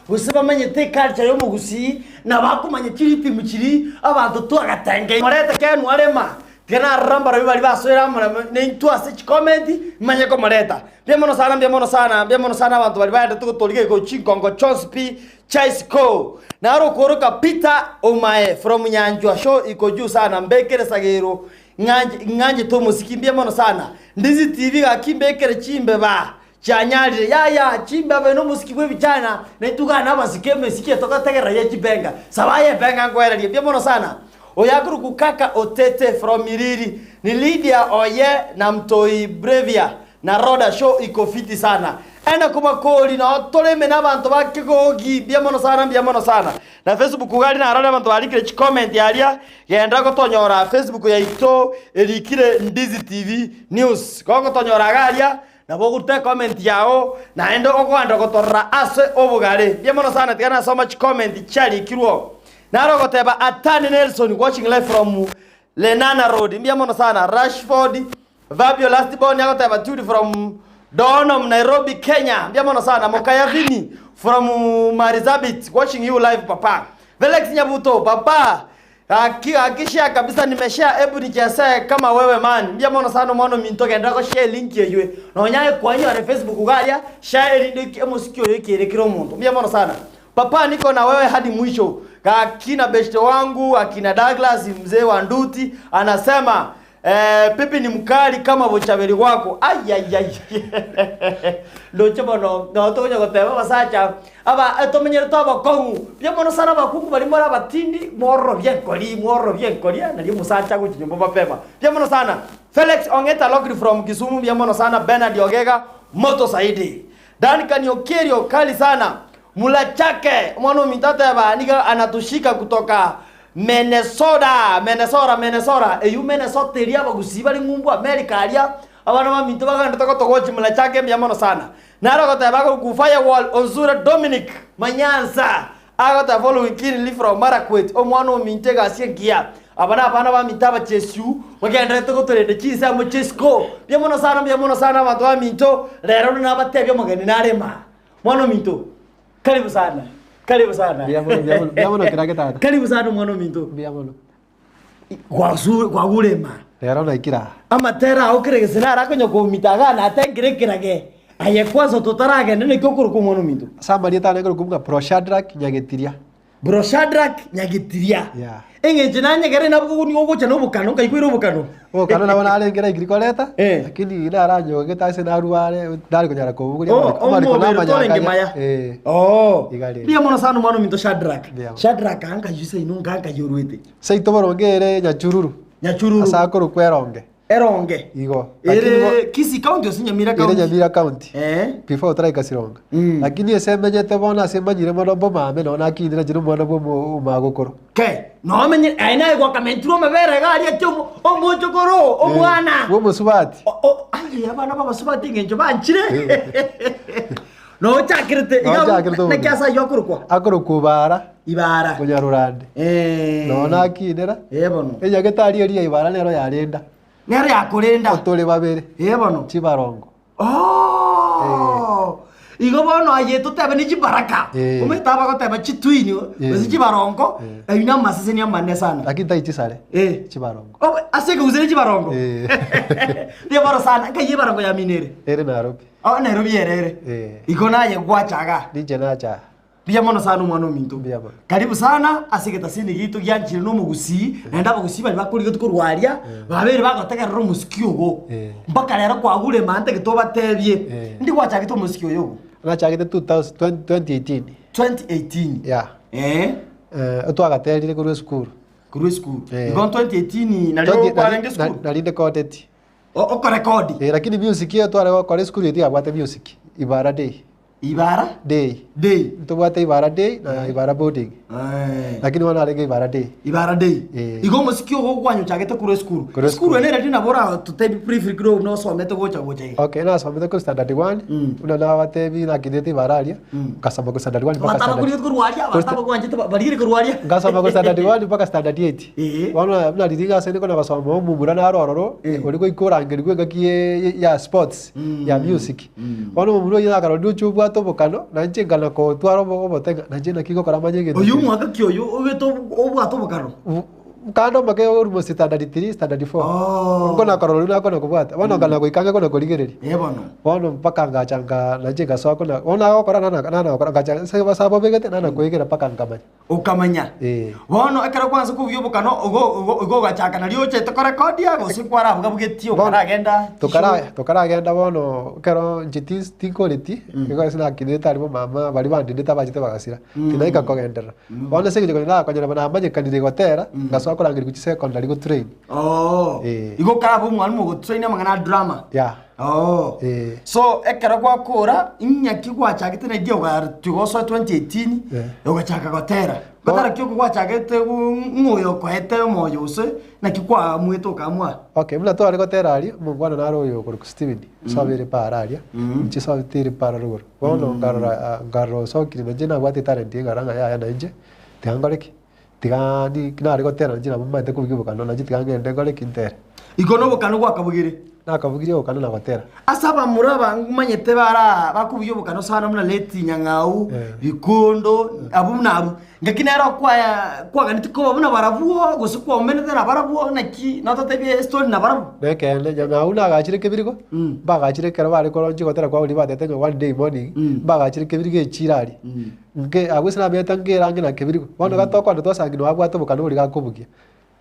Gose bamanyete eculture y'omogusii na bakomanya chiritimu chiria abanto twagatengeire. Morete kenwa arema, tiga narora mbarabwo baria basoire amo naintwe ase chikomenti, manye komoreta. Mbuya mono sana, mbuya mono sana, mbuya mono sana abanto baria baendete gotorigia igoro chinkongo chionsi pi chia isiko. Naro okoroka Peter Omae from Nyanchwa show iko juu sana mbekere sagero ng'anchete omosiki mbuya mono sana. Ndizi TV gaki mbekere chimbeba. Chianyarire, yaya, chimbebe na omosiki bw'ebichana, na intwe gana abasike emesiki etogotegerera ye chibenga. Saba aye ebenga nkoererie. Mbuya mono sana. Oyo akorokwa Kaka Otete from Miriri ni Lydia oye na Mtoi Brevia na Rhoda show iko fiti sana. Enda kobakori noo toreme na abanto ba Kegogi. Mbuya mono sana, mbuya mono sana. Na Facebook iga aria narore abanto barikire chicomment aria, genda gotonyora Facebook yaito erikire Ndizi TV News. Gogotonyora iga aria Nabo ogoruta ecomment yao naende ogoanda gotorora ase obogare. Mbuya mono sana tiga nasoma chicomment chiarikirwe oo. Naro ogoteba Atani Nelson watching live from Lenana Road. Mbuya mono sana Rashford Fabio Lastborn agoteba tuned from Donholm Nairobi Kenya. Mbuya mono sana Mokaya Vinny from Marsabit watching you live papa. Felix Nyabuto papa Gaki gaki share kabisa nimeshare ebu nichesee kama wewe man mbuya mono sana omwana ominto genderera go share elink eywe nonya aye kwanyora facebook iga aria share erinde oike omosiki oyo oikere kera omonto mbuya mono sana papa niko na wewe hadi mwisho gaki na beshte wangu akina Douglas mzee wa nduti anasema Eh, pipi ni mkali kama bochaberi gwako aiaiai ndoche bono noo togocha goteba abasacha aba etomenyerete obokong'u mbuya mono sana abakungu baria more abatindi mwororobie enkori mwororobie enkori eh, nario omosacha agochia nyomba mapema mbuya mono sana Felix Ong'eta Locri from Kisumu mbuya mono sana Bernard Ogega moto zaidi Duncan Okerio kali sana Mulachake omwana ominto ateba niga anatushika kutoka Menesoda, Menesora, Menesora, eyio Menesota eria abagusii bare ng'umbu America aria, abana baminto bagenderete gotogochia Mulachake mbuya mono sana. Naro agoteba agoku Firewall Onsure Dominic Manyansa agoteba following keenly from Marakwet omwana ominto egasi engiya. Aba na abana baminto abachesiu bagenderete gotorenda chinsemo chi'isiko. Mbuya mono sana, mbuya mono sana abanto baminto, rero nabatebie omogeni narema. Mwana ominto. Karibu sana. Karibu sana. Mbuya mono, mbuya mono, mbuya mono kerage tata. Karibu sana omwana ominto. Mbuya mono. Gwasu gwagurema. Rero naikire aa. Amatera ao kere gese naro akonya komita iga natengire ekerage. Aye kwanza totaragenda naki okorokwa omwana ominto. Ase amarieta ane nkorokwa buna Bro Shadrack Nyagetiria. Bro Shadrack Nyagetiria. Yeah. Eng'encho nanyegere nabwo nigo ogocha na obokano nkaigwera obokano. Obokano nabo narenge naikiri koreta, Eh. lakini naranyogete ase narwa are ntari konyara kobogoria Oh, amariko amariko omobere torenge namanyakanya. maya. Eh. Oh. Iga rende. Mbuya mono sana omwana ominto Shadrack. Mbuya mono. Shadrack anga yusa ino nganka yorwete. Seito boronge ere Nyachururu. Nyachururu. Ase akorokwa Eronge. Eronge. Igo. Lakini bo- Ere Kisii County gose Nyamira ere County? Nyamira County. Eh. Before otaraika Sironga. Mm. Lakini ase emenyete bono ase manyire mono mbomame nonya nakindire inche na omwana bwa omo omagokoro. Ke, nomenye aye naye gwakamentirwe amabere iga aria ati omo omochokoro omwana. Bwa omosubati. O- o- aye abana b'abasubati eng'encho banchire. Nochakerete iga Nochakerete naki obogima. ase ayio akorokwa? Akorokwa Ibara. Ibara. Monyarurande. Eh. Nonya nakinera. Eh bono. Enyagetari eria ya Ibara nero yarenda. Nero yakorenda. Otore babere. Eh bono. Chibarongo. Oh! Igo bono aye totebe ne chibaraka. Eh. Omanyete abagoteba chitwini Eh. gose chibarongo, Eh. ayio namaseseni amanene sana. Lakini tai chisare. Eh. Chibarongo. Oh, ase ekegusii ne chibarongo. Eh. Riya bono sana, nkai ebarongo yamino ere? Ere Nairobi. Oh, Nairobi ere ere. Eh. Igo naye gwacha iga. Ninche nacha aa. Mbuya mono sana omwana ominto. Mbuya mono. Karibu sana ase egetasini giaito gianchire na omogusii, naende abagusii baria bakorigetie korwa aria, babeire bagotegerera omosiki ogo. Eh. Mpaka rero kwagure emante gete obatebie, Eh. ndi gwachagete omosiki oyo ogo? Nachagete 2000 2018. 2018. Yeah. Eh. Eh, otwagaterire korwa esukuru. Korwa esukuru. Eh. Igo 2018 nario 20 kwarenge esukuru? Nari ndekoteti. O- Okorekodi. Eh, lakini music eye tware gokora esukuru eye tiyabwate music. Ibara day. Ibara Day. day. Ntobwate Ibara day na Ibara boarding. Eh. Lakini bono arenge Ibara day. Ibara day. Eh. Igo omosiki ogo gwanyochagete korwa esukuru. Korwa Esukuru esukuru. ene ere nabo oratotebie briefly kidogo buna osomete gocha gocha iga. Okay, nasomete korwa standard one, Mm. buna nabatebi nakinete Ibara aria, Mm. ngasoma korwa standard one mpaka Abanto standard abakoriete korwa aria, abanto Korwa sta- abagwanchete ba- barigire korwa aria. ngasoma korwa standard one mpaka standard eight. Ee. Bono buna riria iga ase kona gosoma omomura naro ororo, Eh. oria goika orangerigwe engaki ye- ya sports, Mm. ya music. Mm. Bono omomura oyio nakarorire oche obwate. Gakobwata obokano, na inche nkana kotwara obo obote ng'a nainche naki ngokora manye egento Oyio keri. omwaka ki oyio ogete obwate obokano? Kande omake almost standard 3, standard 4. Oh. Nkona korora oria nakona kobwata. Bono nkana goika ang'e kona korigereria. Eh bono. Bono mpaka ngacha nka nainche ngasoa kona bono agokora nana nana gokora ngacha ase ase abobegete nana koegera mpaka nkamanya. Okamanya. Eh. Bono ekero kwansa kobugia obokano igo igo igo ogachaka nario ochete korekodia gose kwarabugabugetie okaragenda Tokara tokaragenda bono ekero inche tins tinkoreti, igo ase nakinete aria bomama baria bandendete abachete bagasira, tinaika kogenderera. Bono ase eng'encho konya nakonyora namanyekanire gotera, ngasoa korangerigwa chisecondary gotrain. Oo. Eh. Igo okaraba omwalimu ogotrain amang'ana a drama. Yeah. Oo. Eh. So ekero gwakora, ing'aki gwachagete na idea ogatigwa osoe 2018, Eh. ogachaka gotera. Gotera ki oko gwachagete gu- ng'o oyo okoete omoyo gose naki kwaamuete okaamua? Okay, buna tware gotera aria, omongwana nare oyo okorokwa Steven, sobe para aria, inche sobe teri para rogoro. Bono nkarora ah, nkarora osokire nainche nabwate etalent eye nkarora ng'a yaya nainche, tiga nkore ki? Tiga ni nare gotera nainche nabo maete kobugia obokano nainche tiga ngende nkore ki? Ntere. Igo na obokano gwakabugire. Nakabugirie obokano na gotera. Ase abamura aba manyete bara bakobugia obokano sana buna Leti Nyang'au, Eh. Bikundo, abwo buna abwo. Ngaki nere okwaya kwaganeti koba buna barabwo gose kwaumerete nabarabwo naki nototebie estory nabarabwo? Nekeene, Nyang'au nagachire kebirigo, mbagachire ekero bare koronchia gotera kwa oria batete ng'a one day morning, mbagachire kebirigo echiro aria. Nke abwo ase namanyete nkere ang'e na kebirigo. Bono iga tokwana twasanga nabwate obokano boria gakobugia.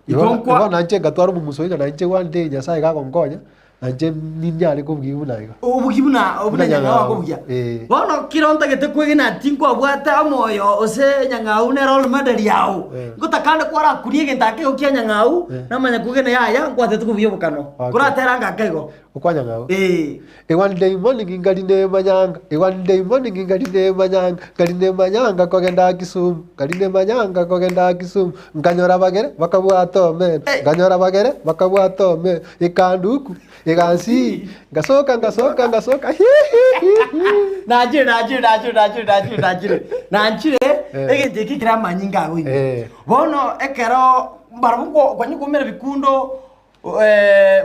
Igo Igo nkwa- bono nainche ngatwara omomuso ng'a nainche one day Nyasaye gagonkonya, nainche ninyare kobugia buna iga. Obugi buna buna Buna Nyang'au Nyang'au, akobugia. eh. Bono kera ontagete kwegena tinkwabwate omoyo ose Nyang'au nere role model yao. Eh. Ngotakande kwarakurie egento ake igo kia Nyang'au, Eh. namanya kwegena yaya nkwatete kobugia obokano. Okay. Koratera anga ake igo. Okwa Nyang'au. Eh. One day morning nkarine manyanga, one day morning nkarine manyanga, nkarine manyanga kogenda Kisumu, nkarine manyanga kogenda Kisumu, nkanyora abagere bakabwata omena, nkanyora abagere bakabwata omena, ekanduku, egansi, ngasoka ngasoka ngasoka hihihihi. Nachire nachire nachire nachire nachire nachire nachire Eh. egento eke kere amanyinga ago ime. Eh. Bono ekero barabwo nko- kwanya koumera bikundo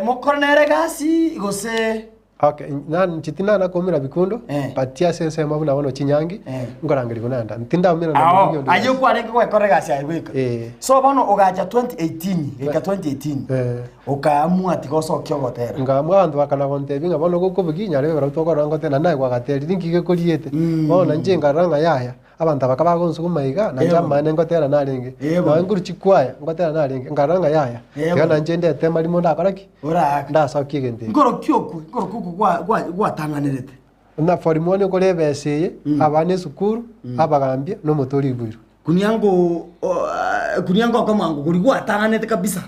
Mokore nere egasi gose. Okay, na inche tinana koumera bikundo, Eh. but ase ensemo buna bono chinyangi, Eh. nkorangeria buna nda. Tindaumera na Ao, mobugi onde aye bwensi. okwarenge gwekora egasi aye bweka. Eh. So bono ogacha 2018, goika 2018, Eh. okaamua tiga osokie ogotera. Nkaamua abanto bakana gontebia ng'a bono gokobugia nyarebe barabwo tokorora ngotera naende naye gwagaterire ninki gekoriete. Bono inche nkarora ng'a yaya, Abanto aba kabagonsuguma iga, nainche Ebo. amaene ngotera narenge. Ebo. Nonya nkorwa chikwaya, ngotera narenge, nkarora ng'a yaya, Ebo. tiga nainche ndete amarimo ndakora ki? Oraake. Ndasokie egento eke. Nkoroki okwe, nkoroki okwo gwa- gwa- gwatang'anerete. Buna form one okore ebesa eye, abana esukuru, abagambia, na omote oria oiboirwe. Kunia ngo o- ah, kunia ngo okomango koria gwatang'anete kabisa.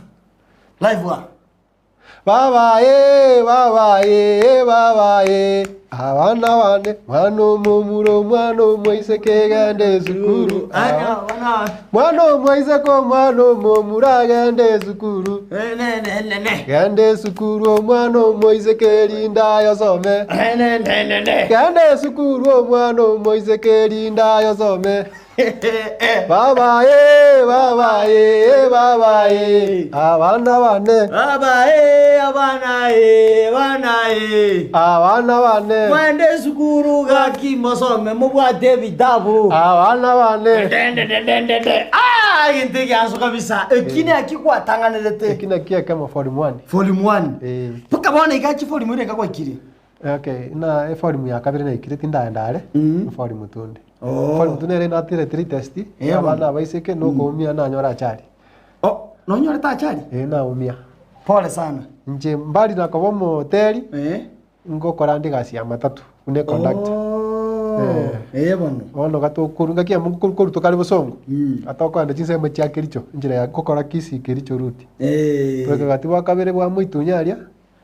Live ah. Baba ee, baba ee, baba ee, abana bane, mwana omomura omwana omoiseke genda esukuru. Mwana omoiseke omwana omomura agende esukuru. Genda esukuru omwana omoiseke erinde ayosome. Genda esukuru omwana omoiseke erinde ayosome. Baba ee, baba ee, baba ee, abana bane. Baba ee, abana ee, abana ee. Abana bane. Mwende esukuru gaki mosome mobwate ebitabu. Abana bane. Dendedendendende. Ah, egento egiansu kabisa. Eki naki gwatang'anerete. Eki nakio ekemo volume 1. Volume 1. Eh. Mpaka bono iga chi volume ere iga gwaikire. Okay, na evolume ya kabere naikire tindaenda are, volume 2 nde. Oh. Volume 2 nere natire retest, Eh, abana abaiseke nokoumia nanyora achari. Oh, nonyorete achari? Eh, naumia. Pole sana. Inche mbari nakoba omoteri, Eh. ngokora nde egasi ya matatu, buna econductor. Oh. Eh. Eh bono. Bono gatokoru ngaki amo nkoru tokare bosongo, Mm. atokoenda chinsemo chia Kericho, enchera ya gokora Kisii Kericho route. Eh. Toika gati bwa kabere bwa moitunya aria,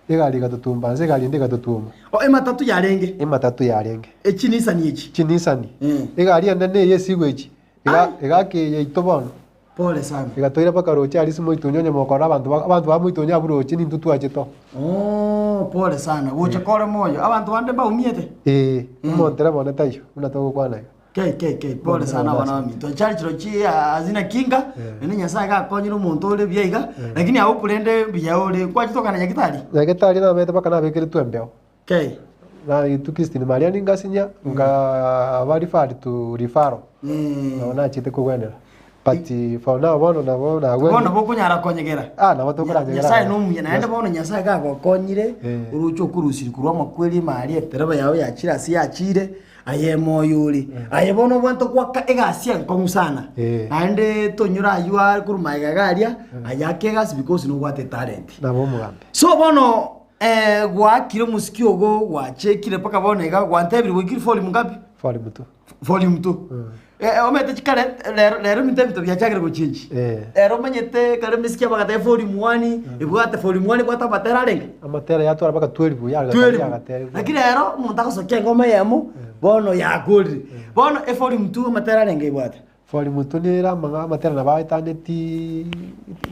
Egari egatotumba nse, egari ende egatotwoma. O ematatu yarenge. Ematatu yarenge. Echinisani echi. Chinisani. Eh. Egari enene eye esigo echi. Ega egaka eye yaito bono. Pole sana. Egatoira mpaka roche aria ase moitonyo onye mokorora abanto ba abanto ba moitonyo abwo roche nintwe twachete oo. Oh, pole sana. Gocha kore moyo. Abanto bande mbaumiete. Eeh, omontereba one taiyo, buna togokwana iga. Kei kei kei pole sana abana baminto chari chiro chi hazina kinga naende nyasaye gakonyire omonto ore buya iga lakini agwo korende mbuya ore kwachete okana nyagetari Nyagetari namanyete mpaka nabekeretwe embeo. Kei. Naitwe Christine Maria ningasinya, nkaba referred to referral, nabo nachete kogwenera. But for now bono nabo nagwenire. Bono bokonyara konyegera. Ah, nabo tokoranyegera. Nyasaye nomuya naende bono Nyasaye gagokonyire Eh. oroche okorusiri korwa amakweri ime aria etereba yao yachire ase yachire aye emoyo ore aye bono obwenerete goaka egasi enkong'u sana Eh. naende tonyora aywo are korwa magega iga aria aye ake egasi because nobwate etalent. Nabo omogambi. So bono gwaakire omosiki ogo gwachekire mpaka bono iga gwantebirie gwaikire volume ngapi? Volume two. Volume two. Omanyete chikare rero rero ebinto ebinto biachakire gochenji. Eh. Ero omanyete kare emisiki abagateba volume one, ebwate volume one ebwate amatera arenge? Amatera yatwara mpaka 12 yagateria 12. yagateria. Lakini rero omonto agosokia engoma eyemo, bono yakorire. Bono evolume two amatera arenge ebwate? Volume two nere amang'a amatera nabo aetaneti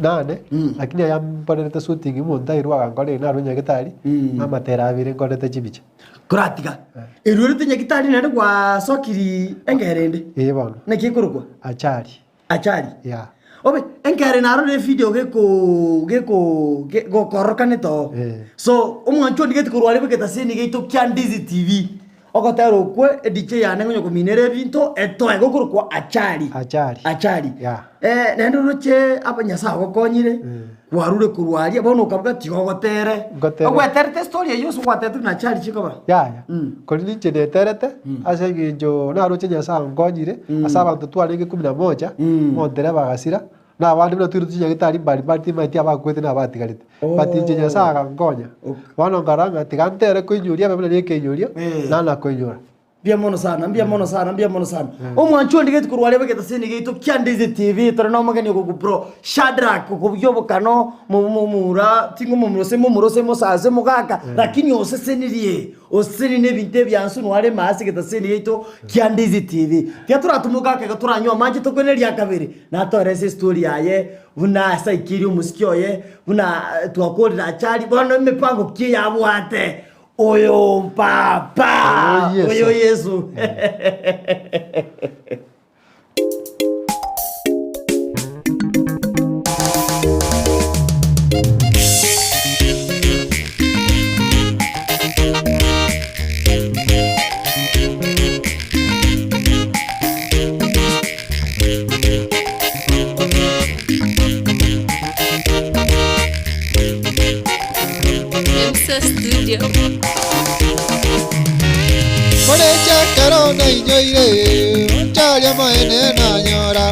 nane, lakini aya mborerete shooting omonto airwe agankora narwe nyagetari, amatera abere nkorete chibicha. Koratiga, eruerete nyagitari naende gwasokiri engero ende. Ee bono. Naki ekorokwa? Achari. Achari. Yeah. Obe, enkere narorire evideo geko geko ge- gokorokanete oo. Eh. So, omwancho ondigeti korwa aria bwegetaseni giaito kia Ndizi TV, ogotera okwe edj yane ngonya kominera ebinto etoe gokorokwa Achari. Achari. Achari. Yeah. Eh, naende oroche aba Nyasaye agokonyire, kwarure korwa aria, bono okabuga tiga ogotere. Ngotere. Ogweterete estory eyio ase ogwateretwe buna Achari chikoba. Yaya, Mm. kori ninche neterete, ase eng'encho naroche Nyasae ankonyire, ase abanto twarenge kumi na moja, montereba agasira, na abande buna toirete chinyagetari mbari mbari timanyeti abakwete na abatigarete. But inche Nyasae agankonya. Okay. Bono nkarora ng'a tiga ntere koinyoria abe buna nekeinyorio, Eh. nana koinyora. Mbuya mono sana, mbuya mono sana, mbuya mono sana. Omwancho ondigeti korwa aria bwegetaseni giaito kia Ndizi TV, tore na omogeni ogoku bro Shadrack okobugia obokano mo- momura ting'o momura ose momura ose mosase mogaka lakini osesenirie osesenirie na ebinto ebiansu noare ime ase egetaseni giaito kia Ndizi TV. Tiga toratimoke ake iga toranywe amache tokwane ria kabere natoerese estory yaye buna ase aikirie omosiki oye buna twakorire achari bono emipango ki yabwate. Oyo Papa, Oyo Yesu. oyo Yesu. Emsa Studio. Moreche ekero nainyoire, oncharie amaene nanyora.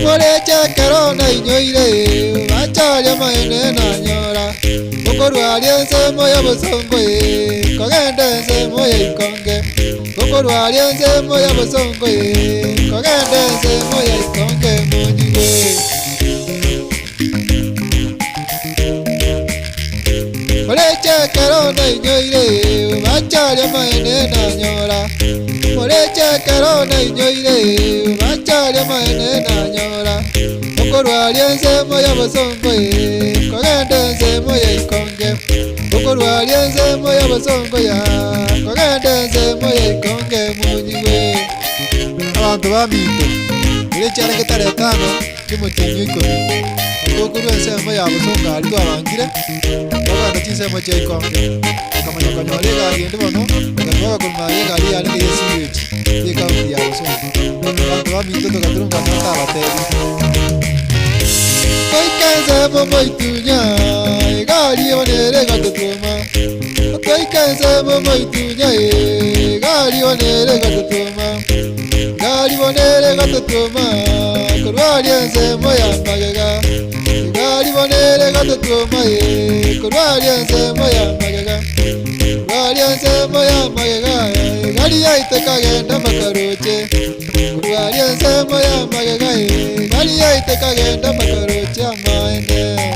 Moreche ekero nainyoire, bancharie amaene nanyora. Okorwa aria ensemo y'obosongo ee, kogenda ensemo ya ikonge. Okorwa aria ensemo y'obosongo ee, kogenda ensemo ya ikonge monyigwe. Moreche ekero nainyoire, obacharia amaene nanyora. Moreche ekero nainyoire, obacharia amaene nanyora. Okorwa aria ensemo y'obosongo ee, kogenda ensemo ya ikonge. Okorwa aria ensemo y'obosongo ya, kogenda ensemo ya ikonge monyigwe. Abanto baminto, ere chiarenge tarehe tano chi'omotienyi o ikomi, otokorwa ensemo ya bosongo aria twabangire, tokogenda chinsemo chia ikonge. Tokamanya konyora egari ende bono, egatwaka korwa aria egari yarenge ye sewage y'ecounty ya Bosongo. Abanto baminto togaturungana totabatebi. Toike ensemo moitunya, egari bono ere egatotwoma. Toike ensemo moitunya, egari bono ere egatotwoma. Egari bono ere egatotwoma, korwa aria ensemo ya magega. Egari bono ere egatotwoma, korwa aria ensemo ya magega. Korwa aria ensemo ya magega, egari yaito ekagenda mpaka roche. Korwa aria ensemo ya magega, egari yaito ekagenda mpaka roche amaene.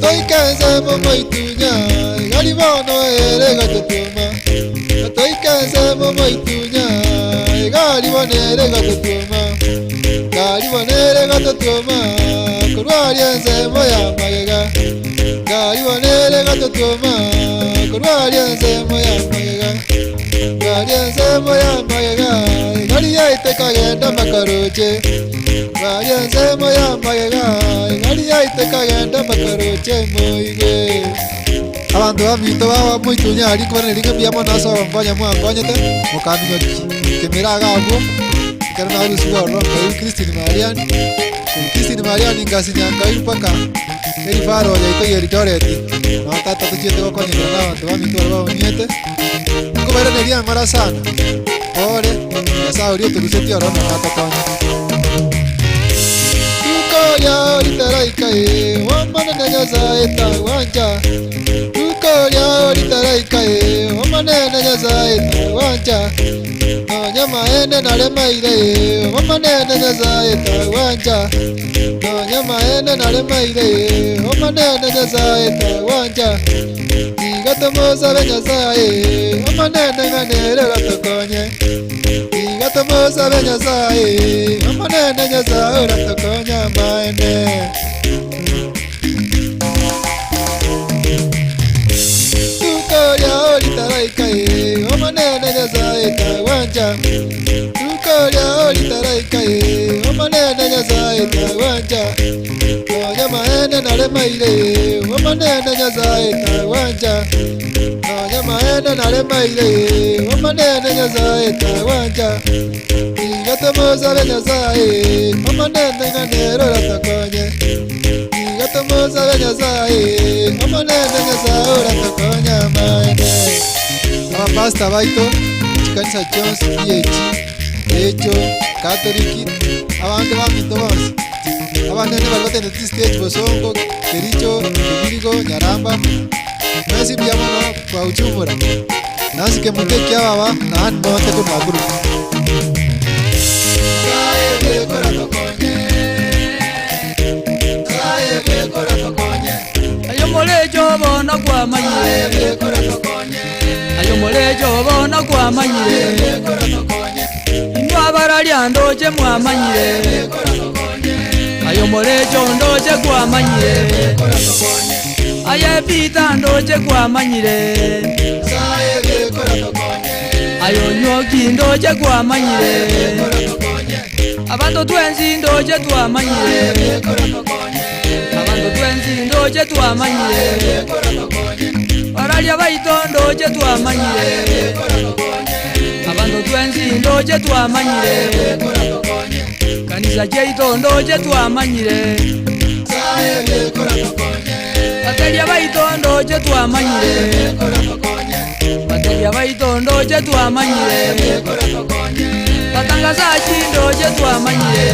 Toike ensemo moitunya, egari bono ere egatotwoma. Toike ensemo moitunya, egari bono ere egatotwoma. Gari bono ere egatotwoma, korwa aria ensemo ya magega. Gari bono ere egatotwoma, korwa aria ensemo ya magega. Gari ensemo ya magega, egari yaito ekagenda mpaka roche. Gari ensemo ya magega, egari yaito ekagenda mpaka roche moigwe. Abanto baminto baba moitunye aria nkobairaneria ng'a mbuya mono ase ogonkonya mwankonyete, mokaminyokia kemera iga abwo, ekero narusigwe ororo nkairwa Christine Mariani, korwa Christine Mariani ngasinya nkairwa mpaka erifaro yaito ya Eldoret, noo tata tochiete gokonyekana na abanto baminto baria baoniete, nkobairaneria ng'ora sana, pore, Nyasaye oria otorusetie ororo nabo atokonye. Rituko riao ritaraika ee, Omonene Nyasae tagwancha. Rituko riao ritaraika ee, Omonene Nyasae tagwancha. Nonya maene naremaire ee, Omonene Nyasae tagwancha. Nonya maene naremaire ee, Omonene Nyasae tagwancha. Tiga tomosabe Nyasae ee, Omonene ng'a nere oratokonye. Tiga tomosabe Nyasae, Omonene Nyasae oratokonye amaene. Rituko riao ritaraika ee, Omonene Nyasae tagwancha. Rituko riao ritaraika ee, Omonene Nyasae tagwancha. Nonya maene naremaire ee, Omonene Nyasae tagwancha. Nonya maene naremaire ee, Omonene Nyasae tagwancha. Tiga tomosabe Nyasae, Omonene ng'a nere oratokonye. Tiga tomosabe Nyasae, Omonene Nyasae oratokonye amaene. Abapastor baito, chikanisa chionsi PAG, Echo, Catholic, abande baminto bonsi, abanene baria batenenete chistage Bosongo, Kericho, Kebirigo, Nyaramba, mwensi mbuya mono kwa ujumla. Nasike monto ekiababa na Ann Monte korwa Nakuru. Aye omorecho bono kwamanyire, aye omorecho bono kwamanyire, inwe abararia ndoche mwamanyire, aye omorecho ndoche kwamanyire, aye Peter ndoche kwamanyire, aye Onyoki ndoche kwamanyire, abanto twensi ndoche twamanyire. Abanto twensi ndoche twamanyire, Bararia baito ndoche twamanyire, Abanto twensi ndoche twamanyire, Kanisa chiaito ndoche twamanyire, Bateria baito ndoche twamanyire, Bateria baito ndoche twamanyire, Batangazaji ndoche twamanyire.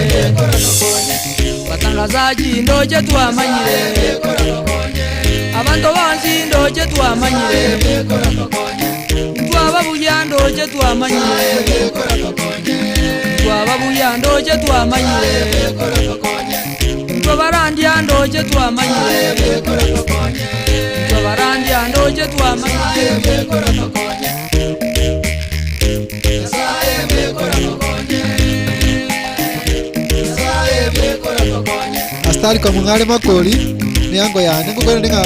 Batangazaji ndoche twamanyire, abanto bonsi ndoche twamanyire, ntwababuya ndoche twamanyire, ntwababuya ndoche twamanyire, ntwabarandia ndoche twamanyire, ntwabarandia ndoche twamanyire. Astari komong'are makori neango yane ngokwerende ng'a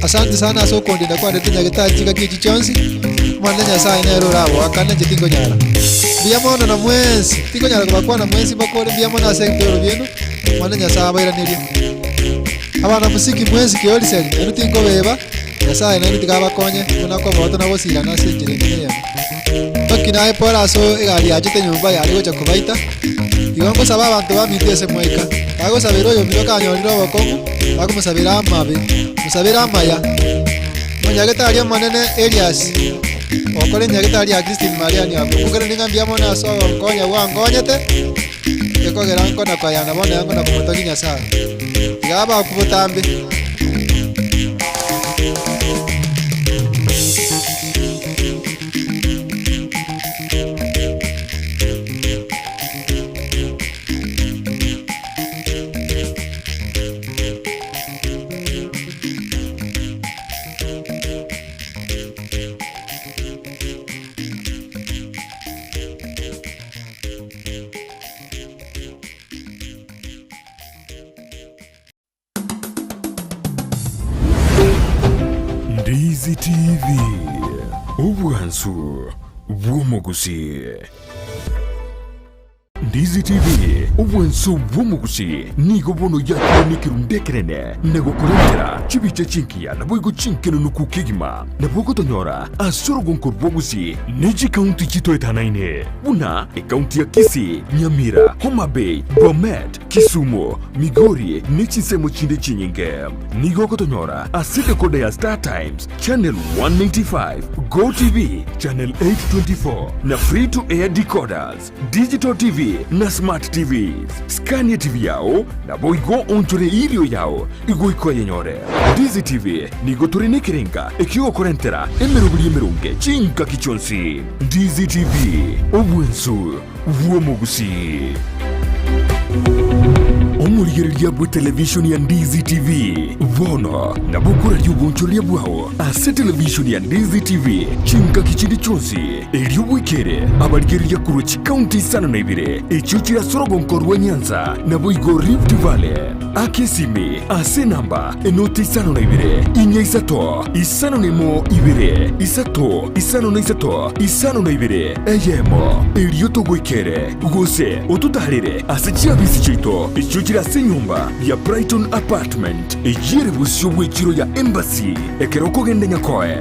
asante sana ase okondinda kwandete nyagetari chingaki echi chionsi, Omonene Nyasaye nere oraboakane inche tinkonyara. Mbuya mono na mwensi, tinkonyara kobakwana mwensi mbakore mbuya mono ase ebioro biaino, Omonene Nyasaye abairanerie. Abana mosiki mwensi keoriseri, nainwe tinkobeba, Nyasaye nainwe tiga abakonye, buna koboto na gosirana ase enchera ende neyemo. Naki naye pore ase egari yachete nyomba yare gocha kobaita. Igo ngosaba abanto baminto ase mwaika, bagosabera oyomino kanyorire obokong'u, bakomosabera amabe, mosabere amaya. Omonyagetari omonene Elias, okore enyagetari ya Christine Mariani abwo, nkokeranie ng'a mbuya mono ase ogonkonya gwankonyete, gekogera nkona koyana bono iga nkona komotogia Nyasae. Tiga abakwe botambe. Ndizi TV, obwansu bw'omogusii. Ndizi TV, obwanso bw'omogusii nigo bono yakire nekerundu ekenene na gokorentera chibicha chingiya naboigo chinkenunuku kegima. Nabo ogotonyora ase orogonko rwa Gusii ne chikaunti chitoetanaine buna ekaunti ya Kisii, Nyamira, Homa Bay, Bomet, Kisumu, Migori ne chinsemo chinde chinyinge. Nigo ogotonyora ase decoder ya Star Times, Channel 195, Go TV, Channel 824 na Free to Air decoders, Digital TV na Smart TVs. Skania TV yao naboigo onchore erio yao igoika oyenyore. Ndizi TV nigo tore nekerenga ekiogokorentera emeroberi emeronge chingaki chionsi. Ndizi TV, obwensu bw'omogusii. Omorigereria bw'etelevishoni ya Ndizi TV bono nabo okoraria obonchoreria bwao ase televishoni ya Ndizi TV chingaki chinde chionsi, erio bwekere abarigereria korwa chikaunti isano na ibere echio chire ase orogonko rwa Nyanza naboigo Rift Valley. Aka esimi ase enamba enoti isano na ibere, inya isato, isano na emo ibere, isato, 53, 52, eyemo, erio togoikere, gose ototaarere ase chiabisi chiaito echio chire ase enyomba ya Brighton Apartment, eyio ere bosio bw'echiro ya Embassy, ekero okogenda Nyakoe.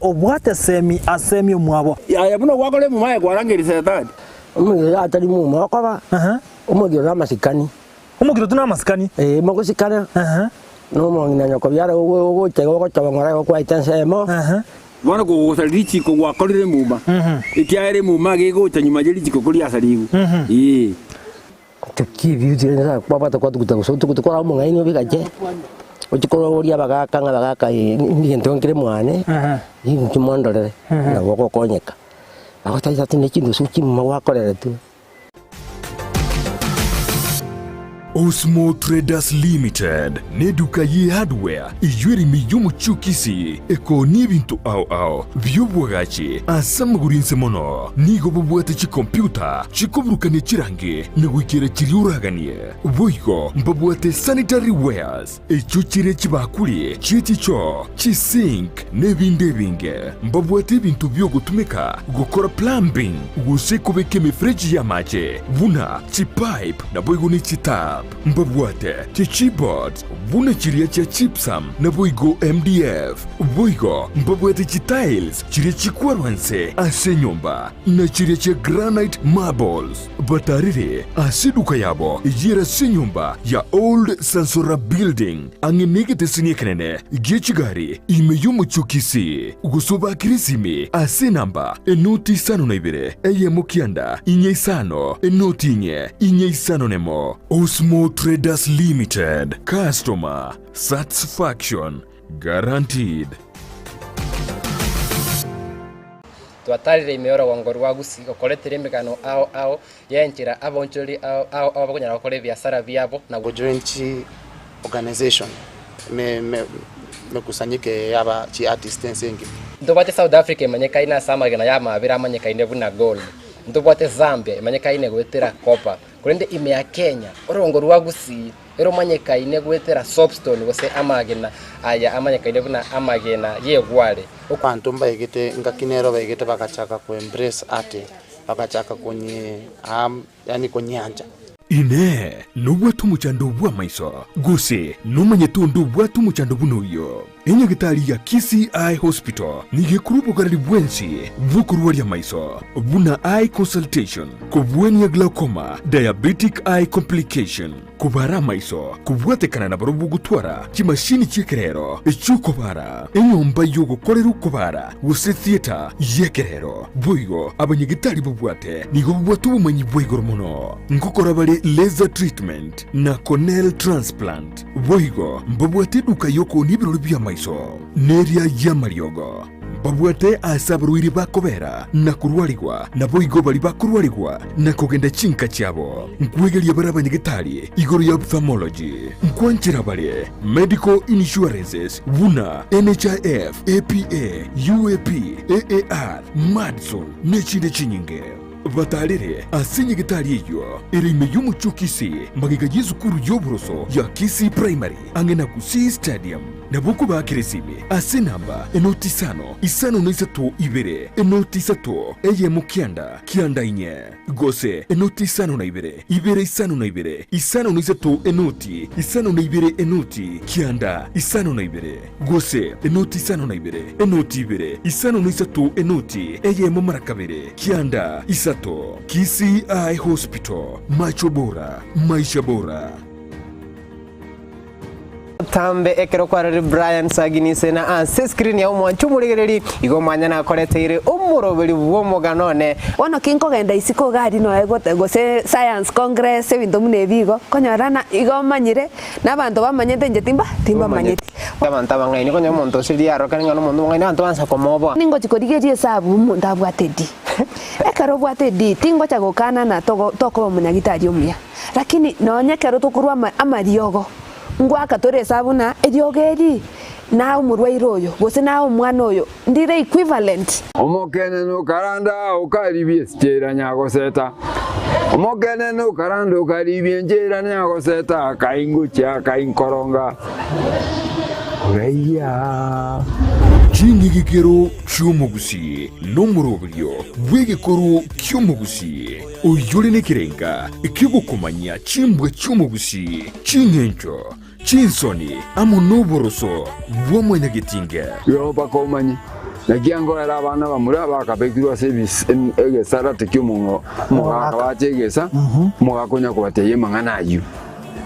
Obwate semi asemi omwabo. Aye buna gwakora emuma aye kwarangeria Setani. Omogiro atari muma okoba, omogiro namasikani. Omogiro tu namasikani. Ee, mogosikana, na omong'ina nyoko biara ogocha iga ogochoba ng'ora iga okwaete ensemo. Bono kogosaria richiko gwakorire emuma, ekiagera emuma gegocha nyuma ye richiko koriasarigwe. Ee. Tokibiutire kwabwata kwatuguta gose otuguta kora omong'aini obigache, ochie kororia abagaka ng'a abagaka egento nkere mwane, inki mondorere, nabo ogokonyeka. Bagotebia ati ne chindusu chimuma gwakoreretwe. Osmo Traders Limited neduka ye hardware eyio ere ime y'omochie o Kisii ekoonia ebinto ao ao bi'obwagachi ase amagoro inse mono. Nigo bobwate chikompiuta chikoburukania chirangi na goikera chiria oraganie. Boigo mbabwate sanitary wares echio chire chibakuri chie chichoo, chisink na ebinde ebinge. Mbabwate ebinto bi'ogotumeka gokora plumbing gose kobeka emefereji y'amache buna chipipe naboigo ne chitap. Mbabwate chichipboards buna chiria chia gypsum naboigo MDF. Boigo mbabwate chitiles chiria chikwarwa nse ase enyomba na chiria chia granite marbles. Batarire ase eduka yabo eyere ase enyomba ya Old Sansora Building ang'e negeteseni ekenene gie chigari ime y'omochie o Kisii. Gose obakere esimi ase enamba enoti 52 eyemo 9 4 5 enoti 4 4 5 1. Osmo Traders Limited, Customer Satisfaction Guaranteed. Twatarire ime y'orogongo rwa Gusii gokoretera emegano ao ao y'enchera abaonchoreri ao ao ao bakonyara gokora ebiasara biabo na. Gojoin chi organization me me mekusanyike yaba chi artist ense engima. Ntobwate South Africa emanyekaine ase amagena y'amabera amanyekaine buna gold. Ntobwate Zambia emanyekaine goetera copper. Korende ime ya Kenya, orogongo rwa Gusii eromanyekaine goetera soapstone gose amagena aya amanyekaine buna amagena y'egware. Abanto mbaegete ngaki nero baegete bagachaka ko embrace art, bagachaka konye yaani konyeancha. Inee! Nobwate omochando bw'amaiso, gose nomanyete onde obwate omochando buna oyio? Enyagitari ya Kisii Eye Hospital nigo ekorwa obogareri bwensi bw'okorwaria amaiso, buna eye consultation, kobwania glaucoma, diabetic eye complication, kobara amaiso, kobwatekana nabarobwo gotwara chimashini chi'ekerero echi'okobara, enyomba y'ogokorera okobara gose theatre y'ekerero. Boigo abanyagitari babwate nigo babwate obomanyi bwa igoro mono ngokora bare laser treatment na corneal transplant. Boigo mbabwate eduka y'okoonia ebirori bi'amaiso, neria y'amariogo. Mbabwate ase abarwaire bakobera na korwarigwa, naboigo baria bakorwarigwa na kogenda chinka chiabo. Nkwegeria bare abanyagetari igoro ya ophthalmology. Nkwanchera bare medical insurances buna NHIF, APA, UAP, AAR, Madison nechinde chinyinge. Batarere ase nyagetari eyio ere ime y'omochie o Kisii magega y'esukuru y'oboroso ya Kisii Primary ang'e na Gusii Stadium. Nabo okobaakera esimi ase enamba enoti isano, isano na isato ibere, enoti isato, eyemo kianda, kianda inye, gose enoti isano na ibere, ibere isano na ibere, isano na isato enoti, isano na ibere enoti, kianda, isano na ibere, gose enoti isano na ibere, enoti ibere, isano na isato enoti, eyemo mara kabere, kianda, isato. Kisii Eye Hospital, macho bora, maisha bora. Tambe ekero kwarorire Brian Saginise na ase escreen ya omwancha omorigereri, igo omwanya nakoreteire omoroberi bw'omogano one. Bono kinkogenda isiko iga aria noe gote gose science congress ebinto buna ebi igo, konyora na igo omanyire, na abanto bamanyete inche timba timbamanyeti. Abanto abang'aini konya omonto ase riarokani ng'a nomonto omong'aini abanto bansa komoboa. Ningochi korigereria esabu omonto abwate D. Ekero obwate D, tingocha gokana na togo tokoba omonyagitari omuya. Lakini nonye ekero tokorwa ama amariogo, Ngoaka tore esabu na eriogo eri, naye omorwaire oyo, gose naye omwana oyo, ndire equivalent. Omokenene okaranda okaribia esichera nyagoseta, Omokenene okaranda okaribia enchera nyagoseta, Akaingochia akainkoronga oraiya. Ching'igikero chi'omogusii nomoroberio bw'egekoro ki'omogusii. Oyore nekerenga ki'ogokomanyia chimbwa chi'omogusii, ching'encho, chinsoni, amo noboroso bwa mwanyagetinge. Igo mpaka omanye, naki angoera abana bamura bakabekirwe ase egesarate ki'omogaka bache egesa, omogaka onya kobatebia amang'ana ayio.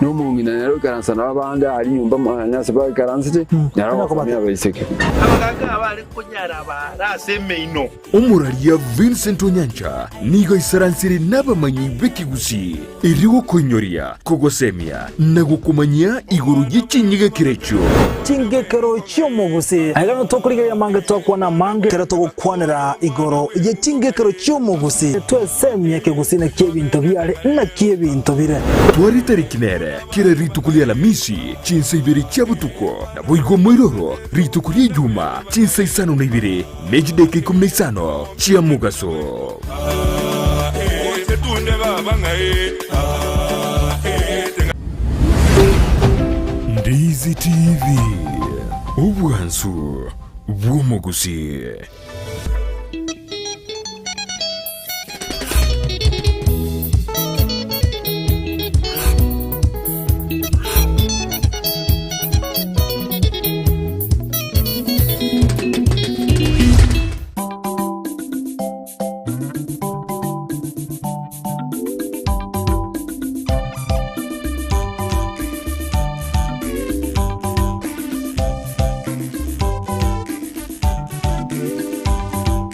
Na omong'ina nere oikaransa nabo abande aria nyomba mwane ase baikaransete, nere ogosomia abaiseke. Abagaaka abare konyara baare ase emeino. Omoraria Vincent Onyancha nigo aisaransire nabamanyi b'ekegusii erio gokoinyoria, kogosemia na gokomanyia igoro ye chinyigekero echio. Chingekero chi'omogusii. Aiga nigo tokorigereria amange twakwana amange ekero togokwanera igoro ye chingekero chi'omogusii. Twesemie ekegusii naki ebinto biare naki ebinto bire. Tware tariki nere kera rituko ri'Alamisi chinsa ibere chia botuko, naboigo moiroro rituko ri'Ejuma chinsa isano na ibere ne chidaeka ikomi na isano chia mogaso. Ndizi TV, obwansu bw'omogusii.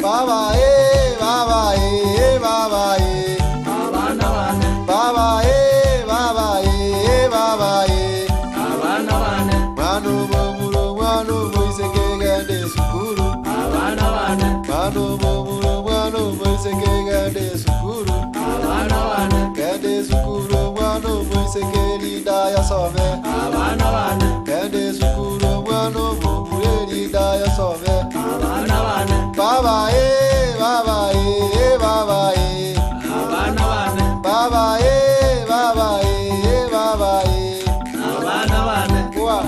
Baba eh, baba eh, baba eh. Abana bane. Baba eh, baba eh, baba eh. Abana bane. Mwana omomura omwana omoiseke genda esukuru. Abana bane. Mwana omomura omwana omoiseke genda esukuru. Abana bane. Genda esukuru omwana omoiseke erinda yasome. Abana bane. Genda esukuru omwana omomura erinda yasome. Abana bane. Baba eh, baba eh, baba eh. Abana bane. Baba eh, baba eh, baba eh. Abana bane. Kwa.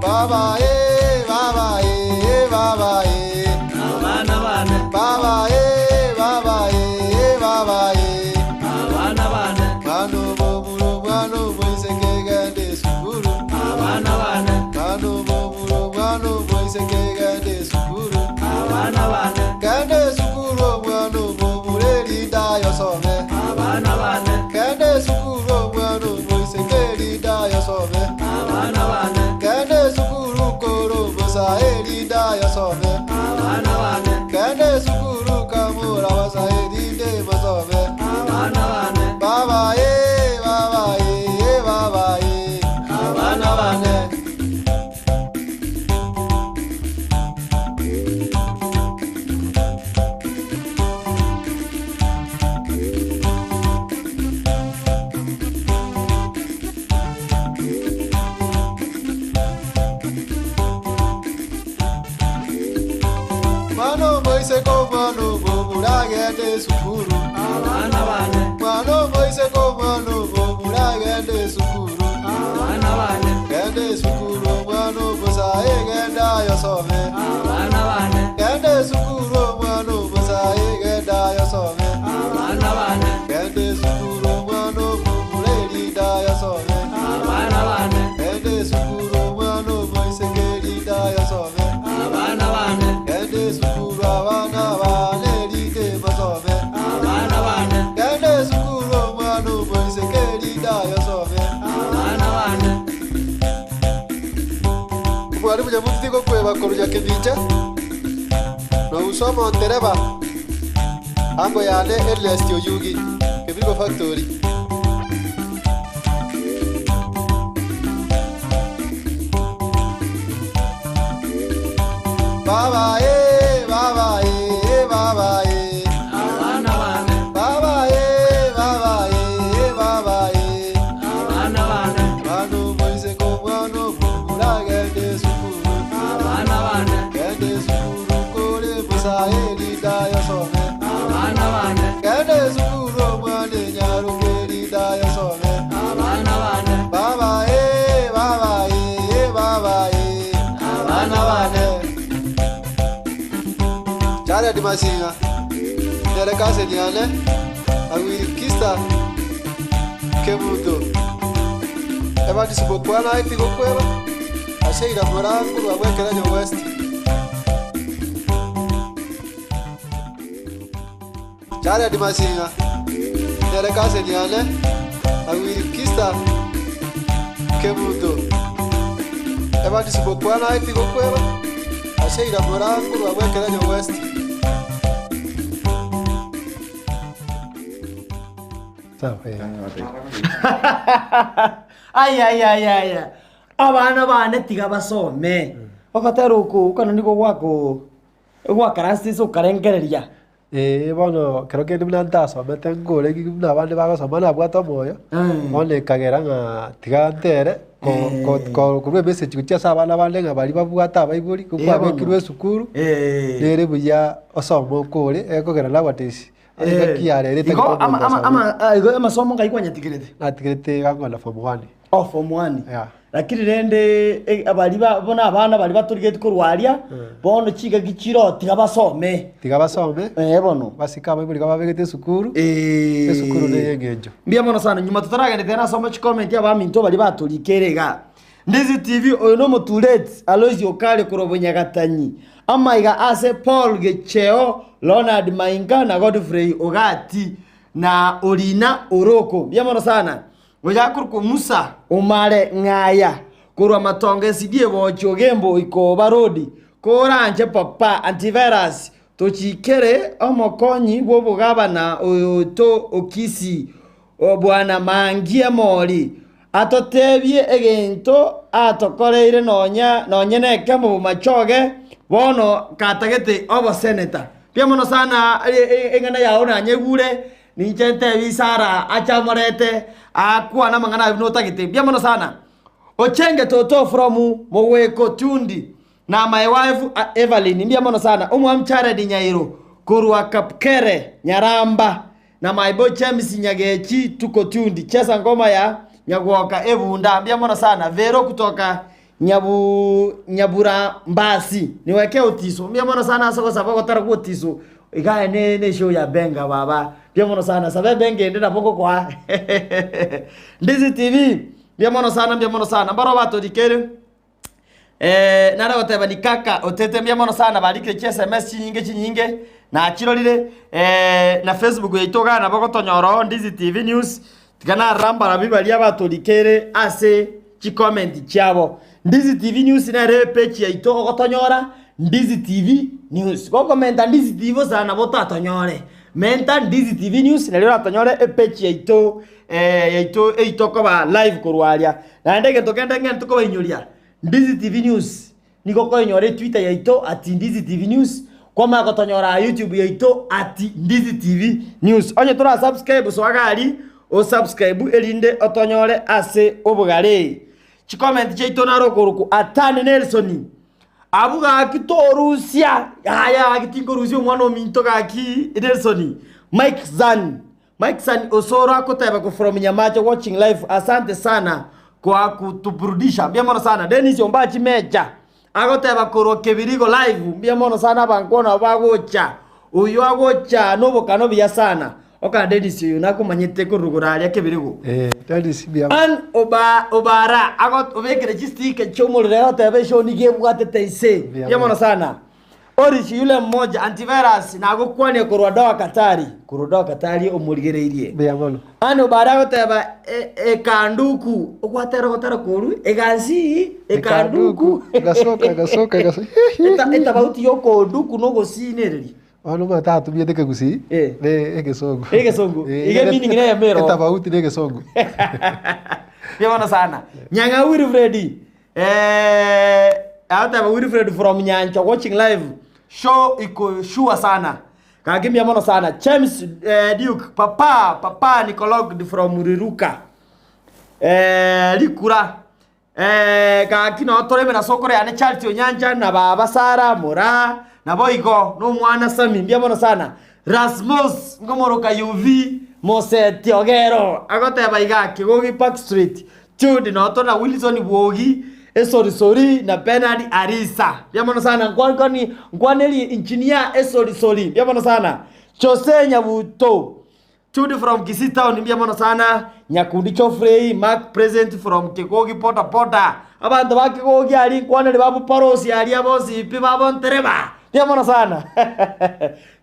Baba eh, baba eh, baba eh. Abana bane. Baba eh, baba eh, baba eh. Abana bane. Mwana omomura omwana omoiseke genda esukuru. Abana bane. Mwana omomura omwana omoiseke genda esukuru. Abana bane. Genda esukuru omwana omomura erinda yosome. Abana bane. Genda esukuru omwana omoiseke erinda yosome. Abana bane. Genda esukuru. Mwana omoiseke omwana omomura agende esukuru. Abana bane. Mwana omoiseke omwana omomura agende esukuru. Abana bane. Genda esukuru omwana omosae genda ayosome. Abana bane. Genda esukuru omwana omosae genda ayosome. Abana bane. Genda esukuru omwana omomura erinda ayosome. Abana bane. Genda esukuru omwana omoiseke erinda ayosome. Abana bane. Genda esukuru abana bane erinde basome. Abana bane. Genda esukuru omwana omoiseke erinda ayosome. Abana bane. Mwalimu nyamuti gokweba korunya kebicha nousoma ontereba ango yane Ernest Oyugi Kebirigo Factory. Baba eh, baba eh, baba eh. Abana bane. Baba eh, baba eh, baba eh. Abana bane. Mwana omoiseke omwana omomura agende esukuru. Abana bane. Genda esukuru kore busa erinda yosome. Abana bane. Genda esukuru omwana enyaruka erinda yosome. Abana bane. Baba eh, baba eh, baba eh. Abana bane. Jared Masinga nere cousin yane awirikista Kebuto Evans Bokwana eti gokweba Asheira Morango rwabwekeranyo West. Jared Masinga nere cousin yane awirikista Kebuto Evans Bokwana eti gokweba Asheira Morango rwabwekeranyo West. Sawa, eh. Ai ai ai ai. Abana bane tiga basome. Ogotera oko okano nigo gwako gwakarasisa okarengereria. Ee bono kero kende buna ntasomete nkore ki buna abande bagosoma nabwate omoyo, bono ekagera ng'a tiga ntere ko- ko- ko- korwa emessage gochia ase abana bande ng'a baria babwate abaibori, ko Eh, bono. kwabekirwe esukuru, nere buya osome okore, ekogera nowadays, engaki ya rero Igo ama ama ama ah, igo amasomo ngai kwanyatigerete? Natigerete iga nkogenda form one. Oh, form one. Yeah. Lakini rende eh, abari ba bono abana bari batorigeti korwa aria, bono chingaki chiro tiga basome. Tiga basome. Eh bono. Basike abaibori kababegete esukuru. Eh. Esukuru neye eng'encho. Mbuya mono sana nyuma totaragendetea nasoma chicomment abaminto baria batorikere iga. Ndizi TV oyo nomotureti Aloisi Okari korwa Bonyagatanyi. Amaiga ase Paul Gecheo, Leonard Mainga na Godfrey Ogati na Orina Oroko. Mbuya mono sana. Oyo akorokwa Musa Omare Ng'aya korwa Matongo SDA Bochi Ogembo Ikoba Road. Koranche papa antivirus tochikere omokonyi bw'obogabana oyoto o Kisii Bwana Mangi Emori atotebie egento atokoreire nonya nonye nekemo bomachoge bono katagete oboseneta. Mbuya mono sana eng'ana yao nanyegure ninche ntebi Sarah ache amorete akwane amang'ana ayio buna otagete. Mbuya mono sana. Ochenge toto from Mogweko Tundi na my wife Evelyn mbuya mono sana. Omwami Jared Nyairo korwa Kapkere Nyaramba na my boy James Nyagechi tuko tuned cheza ngoma ya Nyagwoka ebunda mbuya mono sana. Vero kutoka Nyabu Nyaburambasi niweke otiso mbuya mono sana ase ogosaba ogotara gwa otiso iga ne ne show ya benga baba mbuya mono sana saba ebenga ende nabo ngokoa Ndizi TV mbuya mono sana mbuya mono sana mbaro batorikere Eh, nare goteba ni kaka otete mbuya mono sana barikire chi sms chinyinge chinyinge nachirorire eh, na facebook yaito igaa nabo gotonyora oo Ndizi TV News tiga narora mbarabi baria batorikeire ase chicomment chiabo. Ndizi TV News nere epage yaito ogotonyora Ndizi TV News. Gokomenta Ndizi TV bosa nabo otatonyore. Menta Ndizi TV News nario oratonyore epage yaito eh, yaito eitokoba live korwa aria. Naende egento kende ng'ende tokobainyoria Ndizi TV News nigo okoinyora etwitter yaito at Ndizi TV News, kwamanya gotonyora aa YouTube yaito at Ndizi TV News. Onye tora subscribe soa iga aria o subscribe erinde otonyore ase obogare. Chicomment chiaito naro okorokwa Atani Nelson. Abwo gaki torusia, yaya gaki tinkorusia omwana ominto gaki Nelson, Mike Zan, Mike Zan Osoro akoteba ko from Nyamache watching live asante sana kwa kutuburudisha mbuya mono sana Dennis Ombachi Meja agoteba korwa Kebirigo live mbuya mono sana abankwana abo bagocha oyo agocha nobokano buya sana oka Dennis oyo nakomanyete korwa aria Kebirigo Eh, Dennis mbuya mono. Ann Oba Obara ago obekire chistika chi'omorero agoteba eshow nigo ebwatete inse mbuya mono sana Orish yule mmoja antivirus nagokwania korwa Doha Katari korwa Doha Katari omorigereirie Mbuya mono. Ann Obara agoteba e- ekanduku ogwatera ogotera koru egansi ekanduku Egasoka, egasoka, egasoka. Eta- etabauti yokonduku nogosinereria Bono omanyete atumiete ekegusii ne egesongo. Egesongo. Eh, Iga meaning neye mero. Etabauti ne egesongo. Mbuya mono sana. Nyang'a Wilfred eh, agoteba Wilfred from Nyanchwa watching live show iko sure sana. Gaki mbuya mono sana. James eh, Duke papa papa Nicologd from Riruka. Eh, Rikura Eh, gaki noo toreme na sokoro yane Charity Onyancha na baba Sarah Moraa naboigo nomwana Sammy mbuya mono sana. Rasmus ngomoroka UV Moseti Ogero agoteba iga Kigogi Park Street Jude noo tore na Wilson Bwogi Esorisori na Bernard Arisa mbuya mono sana nkwankani nkwanerie engineer Esorisori mbuya mono sana Jose Nyabuto Judy from Kisii town mbuya mono sana, Nyakundi Geoffrey, Mark present from Kegogi boda boda, abanto ba Kegogi aria nkwanere ba Boporosi aria bonsi pi ba Bontereba mbuya mono sana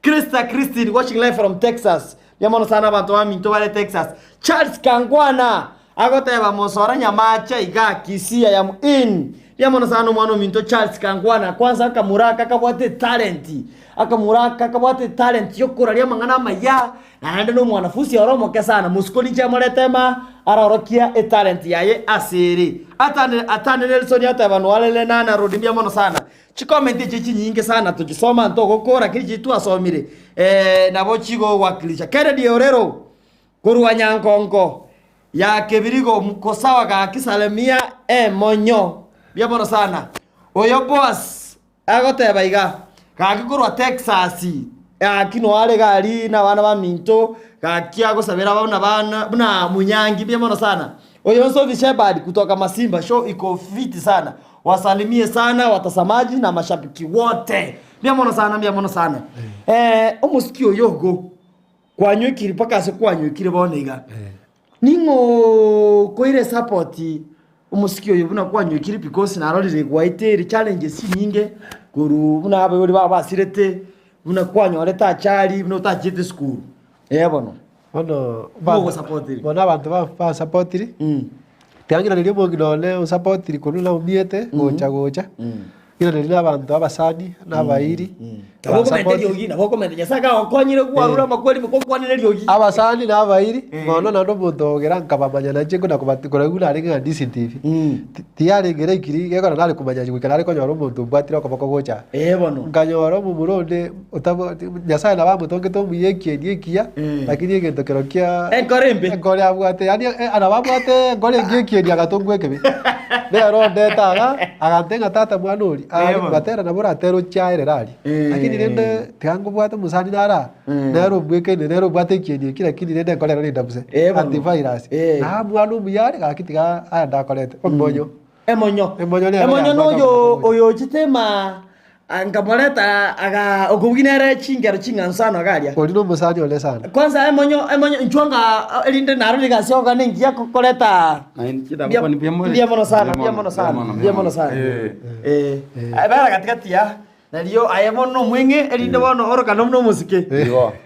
Krista Christine watching live from Texas mbuya mono sana abanto baminto bare Texas, Charles Kangwana Agoteba mosora nyamache iga Kisii I am in. Mbuya mono sana omwana ominto Charles Kangwana kwanza akamura aka kabwate etalent akamura aka kabwate etalent yokoraria amang'ana amaya naende na omwanafunsi ore omoke sana mosiko ninche amorete ema arorokia etalent yaye ase ere. Atane Atane Nelson ateba noarere Lenana Road mbuya mono sana. Chicomment echi chinyinge sana tochisoma ntogokora keri chiria twasomire nabo chigowakilisha. Kennedy Orero Korwa Nyankonko ya Kebirigo mkosawa gaki Salemia emonyo. Mbuya mono sana. Oyo Boaz agoteba iga, Gaki korwa Texas, gaki noare iga aria na abana baminto, gaki agosabera buna bana buna munyangi, mbuya mono sana. Oyo Nsovi Shepherd kutoka Masimba show iko fiti sana. Wasalimie sana watasamaji na mashabiki wote. Mbuya mono sana, mbuya mono sana. Eh, omosiki oyo ogo. Kwanywekire mpaka ase kwanywekire bono iga. Ning'o okoire support omosike oyo buna kwanywekire because narorire gwaeteire challenges chinyinge korwa buna abaibori bao basirete, buna kwanyorete achari, buna otachiete esukuru, eh bono. Bono Nigo ogosapotire. bono abanto ba bansapotiri, tiang'iraneria omong'ina one onsapotiri korwa naumiete gocha gocha. Rirorio na abanto abasani na abairi Nabo okomenta eriogi, nabo okomenta Nyasae kagokonyire kwarure amakweri ime kokwanera eriogi. Abasani na abairi, bono naende omonto ogera nkabamanya nainche nkona kobati korwa narenge ng'a decent hivi. Tiyarenge likely gekogera nare komanya goika nare konyora omonto ombwatire okoboko gocha aa. Ee bono. Nkanyora omomura onde otabwati Nyasaye nabo amotongete omuya ekieni ekiya, lakini egento kero kia Enkoro embe. enkoro abwate yaani nabo abwate enkoro engiya ekieni agatongwa ekebe. Nere ondete iga, agantebia ng'a tata mwana oria, Eh, bono. matera nabo oratere ochiaerere aria. Lakini rende tiga nkobwate omosani nare aa, nere ombwekaine nere obwate ekieni eki lakini rende enkoro ero nenda buse, Eh, bono. antivirus. Eh. Naaa mwana omuya are gaki tiga aende akorete, omonyo. Emonyo. Emonyo nere Emonyo yabwate noyo omonyo. oyo ochete ma nkamoreta aga okobugia nere chingero ching'ansu sana iga aria. Oria nomosani one sana. Kwanza emonyo emonyo inchuo nga erinde narorire egasi yoka nengiya koreta mbuya mono sana mbuya mono sana mbuya mono sana eh bera gatigati aa nario aye bono nomweng'e erinde bono orokane buna omosike.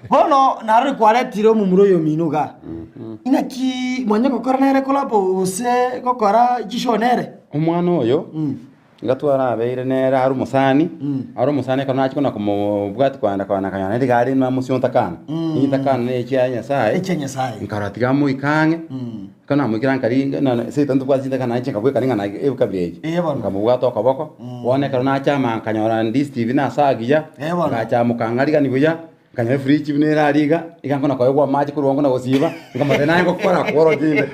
Bono narorire kwaretire omomura oyo omino igaa inaki mwanya gokora nere collabo gose gokora chishow nere? Omwana oyo Iga twarabeire nere are omosani, are omosani ekero nachia kona komobwatia kogenda kogenda kogenda naende iga are namosia ontakana. Nintakana na echia ya Nyasaye, Echia Nyasaye. nkarora tiga amoike ang'e, ekero namoikire nkaringa na na seito ntobwate chintakana nainche nkabwekania ng'a na ebikabira ebi. Eh bono. Nkamobwata okoboko, bono ekero nacha ama nkanyora ndisi na ase agiya, Eh bono. ngacha mokang'arigani buya, nkanyora efridge buna ere aria iga, iga nkona koegwa amache korwa nkona gosiba, nkamotebia naye ngokora kworokia inde.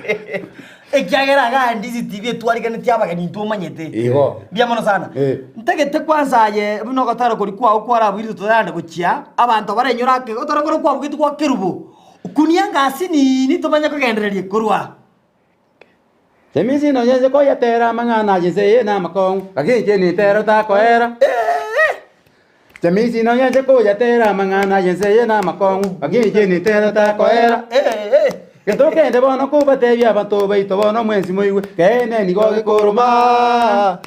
Ekiagera igaa Ndizi TV etwariganetie abageni intwe omanyete. Igo. Mbuya mono sana. Eh. Ntagete kwanza aye buna ogotera koria kwao kwarabuire totarande gochia, abanto barenyore ake ogotera koria kwabugetie gwa Kerubo, kunia ngasi nini tomanye kogendereria korwa. Chemisi nonya inche koyetera amang'ana aye inse eye namakong'u, gaki inche nitero takoera. Chemisi nonya inche koyetera amang'ana aye inse eye namakong'u, gaki inche nitero takoera. Gento kende bono kobatebia abanto baito bono mwensi moigwe, keene nigo gekoroma.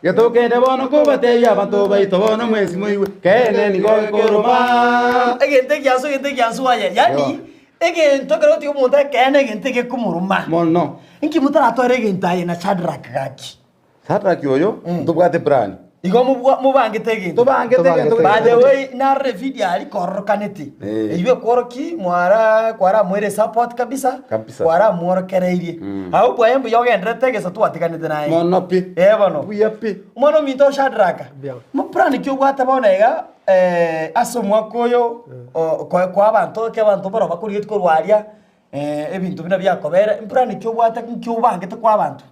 Gento kende bono kobatebia abanto baito bono mwensi moigwe, keene nigo gekoroma. Egento egiansu egento egiansu aye, yaani egento ekero otiga omonto ekeene egento egekomoroma. Mono. Inki motaratware egento aye na Shadrack gaki? Shadrack oyo ntobwate plan. Igo mobwa mobangete egento. Tobangete egento By the way, narore video aria kororokanete. Eywo ekworoki mwara kwaramoire support kabisa. Kabisa. Kwaramworokereirie. Abwo bwaye mbuya ogendererete egesa twatiganete naye. Mono pi. Eh bono. Buya pi. Omwana ominto Shadrack. Moplan ki obwate bono iga ase omwaka oyo o koa koa abanto eke abanto baroo bakorigetie korwa aria ebinto buna biakobera, mplan ki obwate nki obangete koa abanto?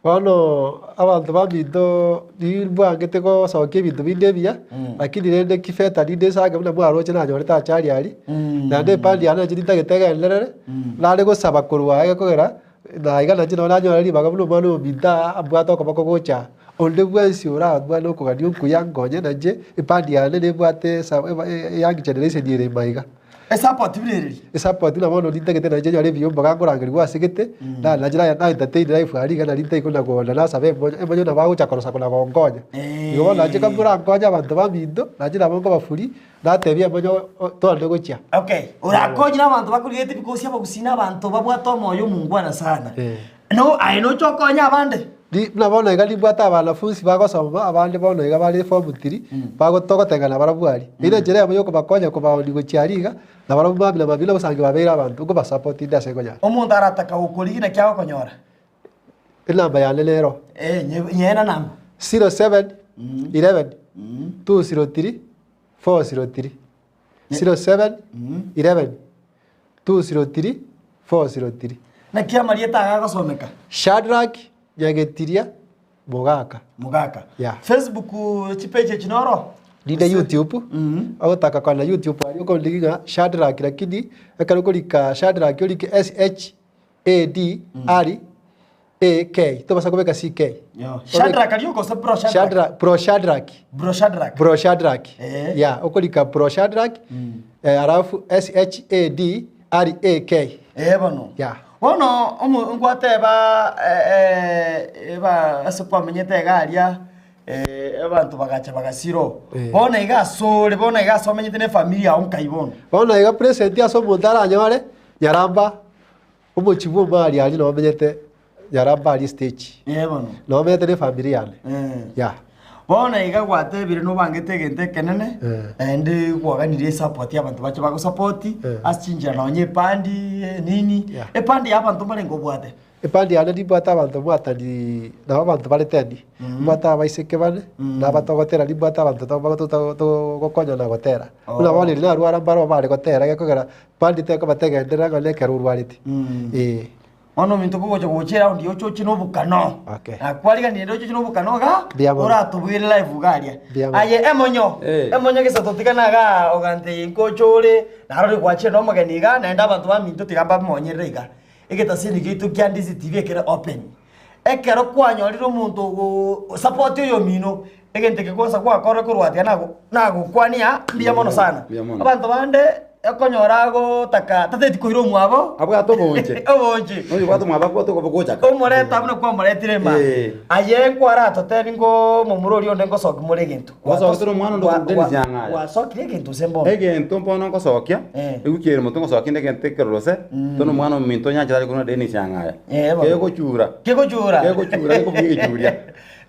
Bono abanto baminto nimbwangete gosokia ebinto binde ebiya, lakini rende kifedha rinde nsange buna mwaroche nanyorete achari aria, naende epandi yane nainche nintagete egenderere, nare gosaba korwa aye gekogera, naiga nainche nabo nanyora ribaga buna omwana ominto aa ambwate okoboko gocha aa. Onde bwensi orabwane okogania okuya nkonye nainche, epandi yane nebwate esa eyoung generation ere ime iga. Esapoti buna ereri. Esapoti buna bono nintagete nainche nyore ebiomba gankorangerigwa ase gete, na nainche na na entertain life aria iga nari ntaiko na koenda nasaba emonyo, emonyo nabo agocha korosa kona gonkonya. Igo bono nainche kamorankonye abanto baminto, nainche nabo nkobafuria, natebia emonyo o togende gochia. Okay, orakonye na abanto bakorigete because abagusii na abanto babwate omoyo omongwana sana. No aye noche okonye abande. Ri buna bono iga nimbwate abanafunsi bagosoma abande bono iga bare form three, bago togotengana nabarabwo aria. Eyio nenchera eyemo ya okobakonya kobaonia gochia aria iga, nabarabwo mambia na mambia nabosangi babeire abanto, nkobasupport inde ase nkonyara. Omonto arataka gokorigia naki agokonyora? Enamba yane nero. Eh, nyena namba. 07 11 203 403. 07 11 203 403. Naki amarieta aya agosomeka? Shadrack Nyagetiria Mogaka. Mogaka. Yeah. Facebook chipage echi noro? Rinde YouTube, ogotaka kona YouTube aria okondigi ng'a Shadrack lakini ekero okorika Shadrack orike S H A D R A K tobasa kobeka C K. Shadrack aria gose bro Shadrack? Shadrack, bro Shadrack. Bro Shadrack. Bro Shadrack. Eh. Yeah, okorika bro Shadrack eh, alafu S H A D R A K. Eh bono. Yeah. Bono omo ngwateba eh, eh, eba ase kwamenyete iga aria eh, abanto bagacha bagasira oo. Eh. Bono iga asore, bono iga ase omenyete na efamiri yao nkai bono. Bono iga present ase omonto aranyore, Nyaramba, omochie bwa omwari aria nabo omenyete Nyaramba aria stage. Eh bono. Nabo omenyete na efamiri yane. Eh. Yeah. Bono iga gwatebire nobangete egento ekenene, Eh. naende kwaganirie esapoti abanto bache bagosapoti, Eh. ase chinchera nonye epandi, enini, Yeah. epandi ya abanto mbarenge obwate. Epandi yane nimbwate abanto mbwatani nabo abanto bare ten, nimbwate abaiseke bane, na abatogotera nimbwate abanto togokonya na gotera. Buna bono riria narwara mbaro bare gotera gekogera bandi tekobategenderera ng'a nekero orwarete, eh. Bono ominto kogocha gocha eround oche oche na obokano. Okay. Nakwariganirie oche oche na obokano iga, Mbuya mono. oratobuire live iga aria. Mbuya mono. Aye emonyo, emonyo gese totigane igaa oganteyia nkocha ore, narorire gwachire na omogeni iga, naende abanto baminto tiga mbamonyerere iga. Egetasini giaito kia Ndizi TV ekere open. Ekero kwanyorire omonto ogo support oyomino, egento eke kwansa gwakora korwa tiga nago nagokwania mbuya mono sana. Mbuya mono. Abanto bande okonyora agotaka tateti koira omwabo Abwate obonche. obonche. Nonya obwate omwabo abwate ogochaka. Omoreta buna kwamoretire ma. Eh. Aye nkwaratotebi ngo momura oria onde ngosoki more egento. Gwasokire omwana onde Gwa- okorwa Dennis gwa- Nyang'aya. Gwasokire egento ase mbono. Egento mbono ngosokia, ewiki ere moto ngosokia inde egento ekerorose, tono omwana ominto onyanchete are korwa Dennis Nyang'aya. Eh, bono. Kegochura. Kegochura. Kegochura gekobugia egechuria.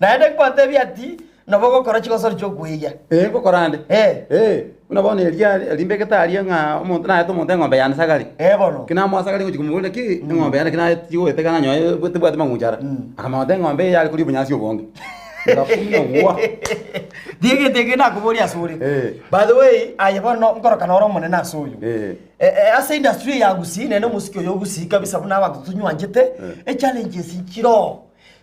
Naende nkwatebia ati, nabo ogokora chigosori chi'okweyia. Eh, ngokora ande. Eh. Buna bono eria rimbegete aria ng'a omonto naete omonto eng'ombe yane sagari. Eh, bono. Ki namoa sagari ngochia komoboria naki eng'ombe yane ki naye tigoeteka nanyoe tebwati mang'uchara. Akamanya goteba eng'ombe eye yare koria obonyansi obonge. Ngakumia gwa. Tiga egento nakoboria ase ore. By the way, aye bono nkorokana ore omonene ase oyo. Eh, eh, ase industry ya Gusii nene omosiki oyo o Gusii kabisa buna abanto tonywanchete, echallenges nchiroo.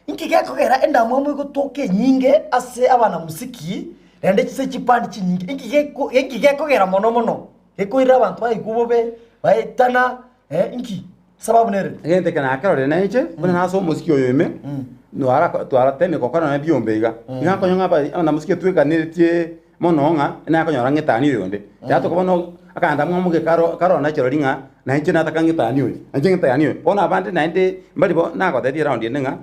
Inki gekogera endamwamu egotoka enyinge ase abanamosiki naende ase chiband chinyinge, inki geko inki gekogera mono mono gekoirera abanto baigwe bobe, baetana eh inki? Sababu nere? Egento eke nakerorire nainche, buna nase omosiki oyo ime, twara twaratemia gokora nonya ebiombe iga. Iga nkonyora ng'a aba abanamosiki tweganeretie mono ng'a nakonyora ng'etani oyonde. Yatoka bono akanda mwa moge karo karo naturally ng'a nainche nataka ng'etani oyo, nainche ng'etani oyo. Bono abande naende mbari bo nagotebi eround ende ng'a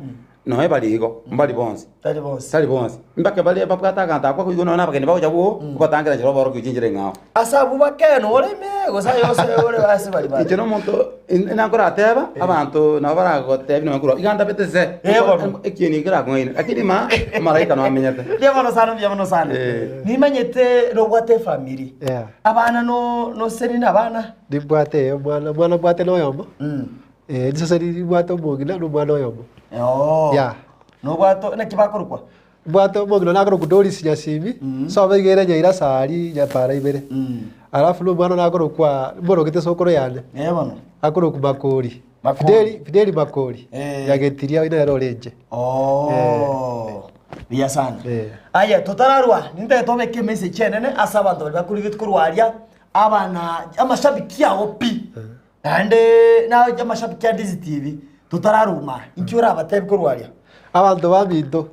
nonya bari igo, mbari bonsi. Tari bonsi. Tari bonsi. Mbake baria babwate aganto ako koigwa nonya na abageni bagocha boo, obatangera nchera oborokia chinchera eng'ao. Ase abwo bakene ore ime, gose aye ose ore ase baria bare. Inche nomonto nakorateba, abanto nabo baragotebia nonya korwa iga ndabete se, Eh, bono. ekieni eke kerakong'aine, lakini ma omaraika noo amenyete. Mbuya mono sana, mbuya mono sana. Eh. Nimanyete nobwate efamiri. Yeah. Abana no noseni na abana. Nimbwate eh, omwana omwana mbwate na oyomo, eh, risase rimbwate omong'ina na omwana oyomo. Oo. Yeah. Nobwate naki bakorokwa? Mbwate omong'ina nakorokwa Doris Nyasimi, sobo iga ere Nyairasa aria Nyapara ibere. Alafu na omwana nakorokwa mborogete sokoro yane. Eh bono. Akorokwa Makori. Makori. Fideli, Fideli Makori. Eh. Nyagetiria oyo nere orenche. Oh. Buya sana. Aye totararwa nintagete tobeke emessage enene ase abanto baria bakorigeti korwa aria abana amashabiki ao pi. Naende naye amashabiki a Ndizi TV totararuma inki orabatebi korwa aria? Abanto baminto,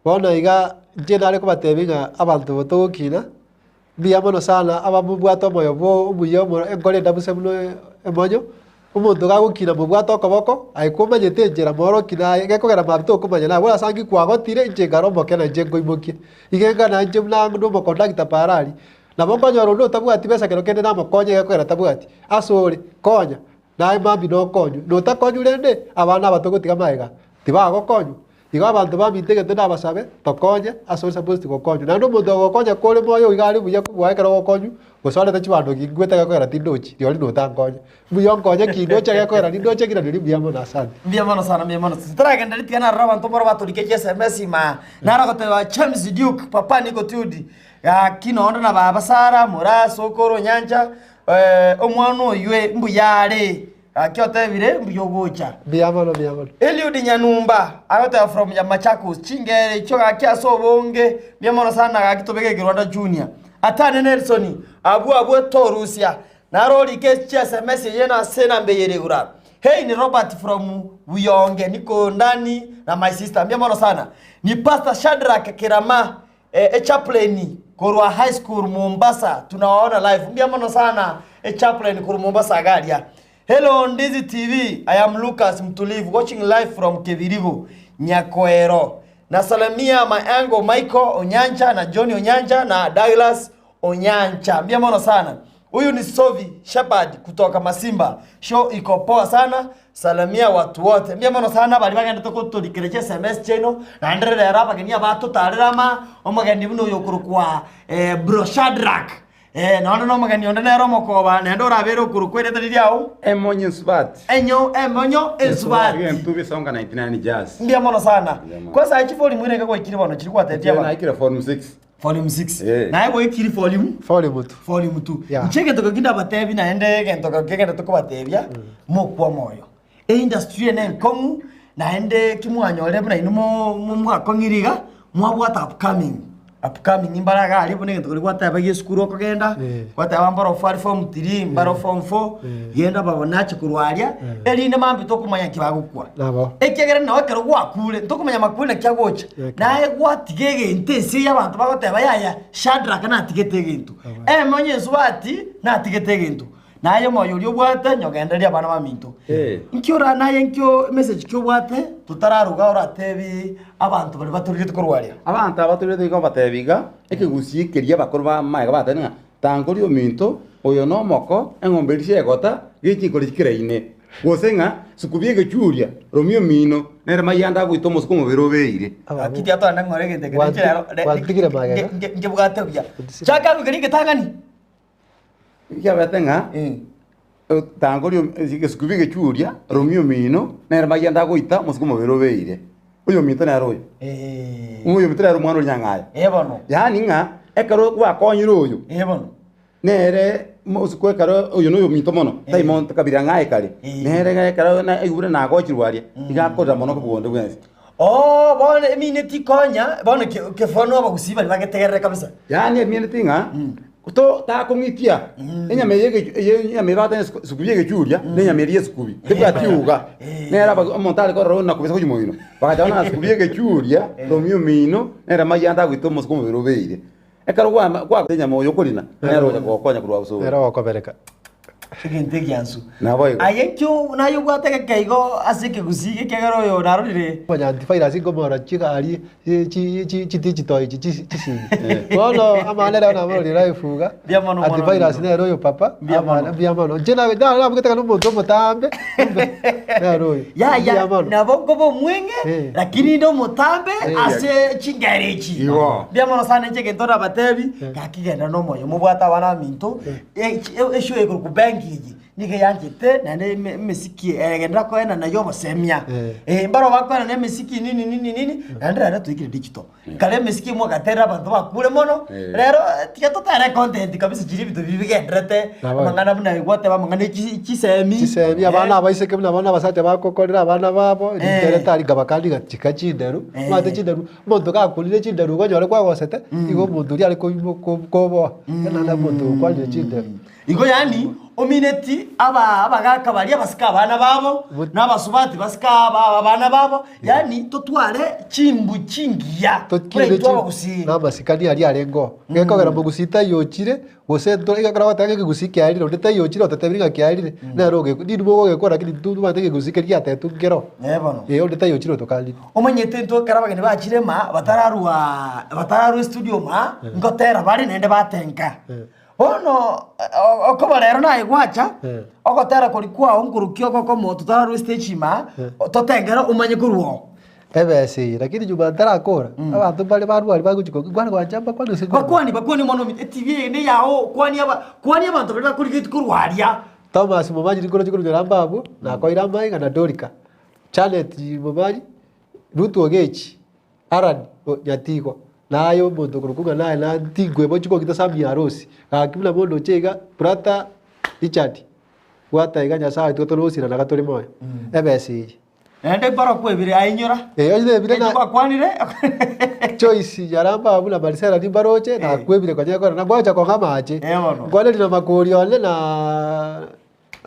bono iga inche nare kobatebia ng'a abanto togokina, mbuya mono sana abamobwate omoyo bwa omuya omo enkoro endabuse buna emonyo, omonto gagokina mobwate okoboko, aye komanyete enchera mooroki naye gekogera mambia tokomanya naye bono ase ange kwagotire inche nkare omoke na inche nkoimokia. Iga enga nainche buna ande omokondakta para aria, nabo nkonyora onde otabwati besa kero kende namokonye gekogera tabwati, ase ore, konya. Naye mambia nokonywe, na otakonywa rende, abana aba togotiga magega, tibagokonywa. Igo abanto baminto egento nabasabe, tokonye ase ore supposed gokonywa. Naende omonto ogokonya kore moyo iga are buya kobua ekero ogokonywa, gose orete chibando gingwete gekogera tindochi, rirorio notankonya. Mbuya onkonye kindoche gekogera nindoche kina rirorio mbuya mono asante. Mbuya mono sana, mbuya mono. Totaragenda ritigana naroro abanto mboro batorike chi sms imaa, naro agoteba James Duke, papa niko tudi, gaki noonde na baba Sarah, Moraa, Sokoro, Nyancha, Omwana oywe mbuya are, gaki otebire mbuya ogocha. Mbuya mono, mbuya mono. Eliud Nyanumba agoteba from ya Machakos, chingere echio gaki ase obonge, mbuya mono sana gaki tobeke Ekirwanda Junior. Atane Nelson, abwo abwo torusia, naro orike chi sms eye nase enamba eye ere igoro aa. Hey ni Robert from Buyonge niko ndani na my sister, mbuya mono sana. Ni Pastor Shadrack Kirama Echaplain korwa high school Mombasa tunawaona live mbuya mono sana echaplain korwa Mombasa iga aria. Hello Ndizi TV I am Lucas Mtulivu watching live from Kebirigo Nyakoero. Nasalamia my uncle Michael Onyancha na John Onyancha na Douglas Onyancha mbuya mono sana. Huyu ni Sovi Shepherd kutoka Masimba. Show iko poa sana. Salamia watu wote. Mbuya mono sana baria bagendete gotorikera chi SMS chiaino naende rero abageni abatotarera ama omogeni buna oyo okorokwa eh, Bro Shadrack. Eh, naende na omogeni onde nere omokoba naende orabere okorokwa erieta riria ao. Emonyo ensubati. Enyo emonyo ensubati. Egento bisonga 99 jazz. Mbuya mono sana. Kwanza aye chivolume irenge gwaikire bono chiri gwatetia abanto. Naikire volume 6. Volume 6. Naye gwaikire volume? Volume 2. Volume 2. Inche egento keki ndabatebi naende egento kegende tokobatebia, mokwe omoyo. Eindustry eye nenkong'u, naende ki mwanyorire buna inwe mo- mo- mwakong'ire iga, mwabwata upcoming. Upcoming mbare iga aria buna egento keria gwateba gia esukuru okogenda, gwateba mbaro are form 3, mbaro form 4, genda babonache korwa aria, erinde mambia tokomanya nki bagokwa. Nabo. Ekiagera nao ekero gwakure, ntokomanya makure naki agocha. Naye gwatiga egento ense eye abanto bagoteba yaya Shadrack natigete egento. Eme onye ensubati natigete egento. Naye omoyo oria obwate nyogendereria abana baminto. Nki ora naye nkio emessage ki obwate totararuga oratebi abanto baria batorigete korwa aria. Abanto aba torigete goika obatebi iga, ekegusii keria abakoro ba magega batebire ng'a tangori ominto, oyo nomoko, eng'ombe eria chiegota, gechinkore chikeraine. Gose ng'a sukubia egechuria, romia omino, nere mayanda agoita omosike omobere obeire. Gaki tiatogenda ng'ora egento eke ninche rero Gwantigire magega. nkebwate buya. Chaka rugeri egetang'ani. Kiabete ng'a tangori egesukubi egechuria, romia omino, nere mayanda agoita omosike omobere obeire. Oyominto nere oyo. Oyominto nere omwana oria Nyang'aya. Yaani ng'a ekero gwakonyire oyo, nere mosiko ekero oyo noyominto mono, tari monto kabira ng'aye kare, nere ng'a ekero aigure nagochirwe aria, iga akorera mono kobua onde bwensi. Oo bono emineti konya, bono kefo abagusii baria bagetegerere kabisa. Yaani emineti ng'a to takong'itia enyama eye ege eye enyama eye bagoteba ng'a esukubi egechuria na enyama eria esukubi tebwati uga. Nere aba omonto are korora buna kobisa kochia moino, bagacha bono ng'a sukubi egechuria romia omino nere amayanda agoita omosike omobere obeire. Ekero kwama kwagora enyama oyo okorina nere ogocha kogokonya korwa bosongo. Nere ogokobereka. Egento egiansu. Naboigo. Aye ekio naye obwate egekeigo ase ekegusii ekiagera oyo narorire. Onya antivirus nkomora chigari chitichito echi chisimi. Bono amang'ana ere namororire life iga. Mbuya mono mwana Antivirus ominto. nere oyo papa. Mbuya mono. Mbuya mono. Inche nabugete ng'a nomonto omotambe kumbe nere oyo. Yaya Mbuya mono. nabo nkoba omweng'e lakini inde omotambe ase chingero echi. Igo. Mbuya mono sana inche egento nabatebi gaki genda nomoyo mobwate abana baminto Eshow ekorokwa benki eye nigo eyanchete naende emesiki egenderera koenana ya obosemia. Mbaro bakoenana emesiki nini nini nini naende rero twaikire digital. Kare emesiki mwagaterire abanto bakure mono, rero tiga totere content kabisa chiria ebinto biria bigendererete amang'ana buna gwateba amang'ana chisemi. Chisemi abana abaiseke buna bono abasacha bagokorera abana babo, ritere tari nkabakani gachika chinderu, omanyete chinderu. Omonto gakorire chinderu igo onyore kwagosete, igo omonto oria are koboa, naende omonto okwanire chinderu. Igo yaani omineti aba abagaka baria basike abana babo, na abasubati basike aba abana babo, yaani totware chimbu chingiya buna Tokire intwe chi abagusii. na amasikani aria arengeo. Gekogera mogusii taiochire, gose nto ekero ogoteba ng'a ekegusii kiarire, onde taiochire otatebiri ng'a kiarire, nere oge ninwe mogogekora lakini intwe ntobwate ekegusii keria giatetwe nkero. Eh bono. Eh onde taiochire otokanire. Omanyete intwe ekero abageni bachire maa, batararwa batararwa estudio maa, ngotera bare naende batenka. Bono okoba rero naye gwacha, ogotera koria kwao nkorokia ogokomo totararwa estage maa, totengere omanye korwa oo. Ebesa eye, lakini nyuma ntarakora, abanto mbare barwari bagochia ko kwana gwancha mbakwane gose nkwane. Bakwani bakwani omwana ominto, etv eye neyao, kwani aba kwani abanto baria bakorigetie korwa aria. Thomas Momanyi ninkoroche korwa Nyaramba abwo, nakoire amaiga na Dorika. Janet Momanyi, Ruth Ogechi, Allan Nyatigo, naye omonto okorokwa ng'a naye na ntinkweba ochie kong'ita Sammy Arosi, gaki buna bono oche iga brother Richard, bwata iga Nyasaye tiga tore gosirana iga tore moyo, ebesa eye. Naende mbaro kwebire ainyora. Eh, onye nebire na Ekio gwakwanire. Joyce Nyaramba abwo na Marisela nimbaroche, nakwebire konya ekero ngocha kong'a amache. Eh, bono. Nkwaneri na makori one na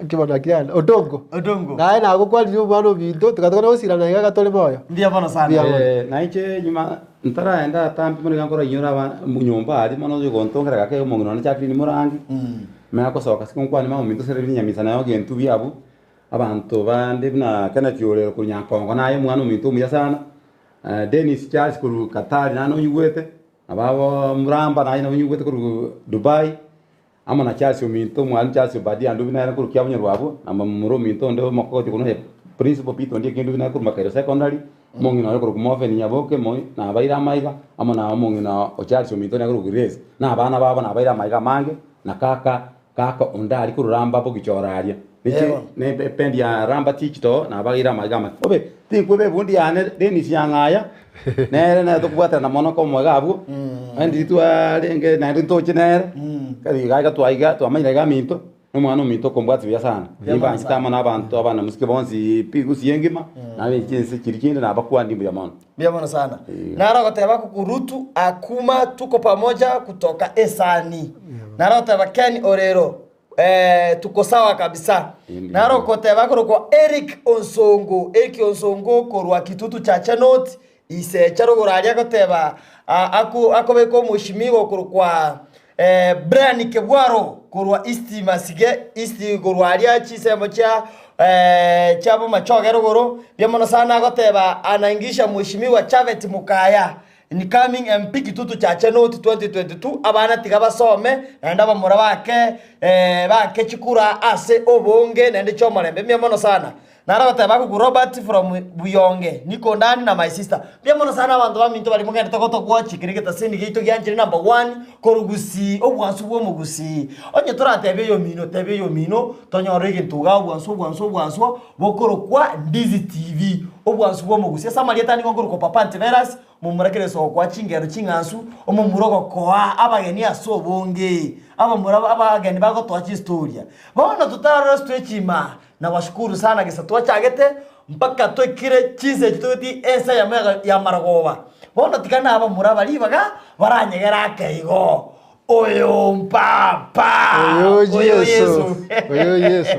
Nki bono kiane? Odongo. Odongo. Naye nagokwanirie omwana ominto, tiga gosirana iga iga tore moyo. Mbuya mono sana. Mbuya mono. Eh, nainche nyuma ntaraenda atambe mono iga nkorainyora aba nyomba aria mono oyo gontongera gake omong'ina one Jacqueline Morangi, manya gosoka ase gonkwania mama ominto ase rinyamisa naye ogento buya abwo, abanto bande buna Kenneth Orero korwa Nyankongo naye omwana ominto omuya sana, Dennis Charles korwa Qatar naye nonyigwete, nabo Muramba naye nonyigwete korwa Dubai. Amo na Charles ominto, omwalimu Charles Obadia Ndubi nere korwa Kiabonyoru abwo, na momura ominto onde omokogoti korwa nonya Principal Peter Ondieki Ndubi nere korwa Makerere Secondary, omong'ina oye korwa Moven Nyaboke moi nabaire amaiga, amo na omong'ina o Charles ominto nere korwa Grace, na abana babo nabaire amaiga amange, na kaka kaka onde aria korwa Ramba Bogichora aria. Niche ne ependi ya Ramba Digital nabaire amaiga amange. Obe tinkweba ebundi yane Dennis Nyang'aya, Nere nere tokobwaterana mono komoa iga abwo, naende riria twarenge naende ntoche nere, kare iga iga twaiga twamanyire iga aminto, na omwana ominto okombwatia buya sana. Nimbanchete amo na abanto abana mosike bonsi pi gusii engima, naende chinse chiria chinde nabakwani mbuya mono. Mbuya mono sana. Naro agoteba kukurutu akuma tuko pamoja kutoka esani. Naro agoteba Ken Orero Eh, tuko sawa kabisa. Naro okoteba akorokwa Eric Onsongo, Eric Onsongo korwa Kitutu cha Chanot, ise charogoro aria agoteba ah, ako, akobeka omoshimiwa okorokwa eh, Brian Kebwaro korwa East Masige, East korwa aria chisemo chia eh, chia Bomachoge rogoro. Mbuya mono sana agoteba anaingisha mheshimiwa Chavet Mukaya Incoming MP Kitutu Chache North 2022 Abana tiga basome naende abamura bake bake chikura ase obonge naende chiomorembe. Mbuya mono sana. Nare goteba agokwa Robert from Buyonge, niko ndani na my sister. Mbuya mono sana abanto baminto baria mogenderete gotogwachia kere egetaseni giaito gianchire number one, korwa gusii, obwansu bwa omogusii. Onye toratebie oyomino, tebia oyomino, tonyore egento igaa obwansu obwansu obwansu, bokorokwa Ndizi TV, obwansu bwa omogusii. Ase amarieta ande nigo nkorokwa Papa Antivirus, momura kera ase ogokoa chingero ching'ansu, omomura ogokoa abageni ase obonge, abamura abageni bagotoa chistoria. Bono totarora sitwechima Nabashukuru sana gesa twachagete mpaka toikire chinsa echi togeti ensa eyemo ya marogoba. Bono tiga nabamura aba ribaga baranyegere ake igo. Oyo mpapa! Oyo Yeso! Oyo Yeso!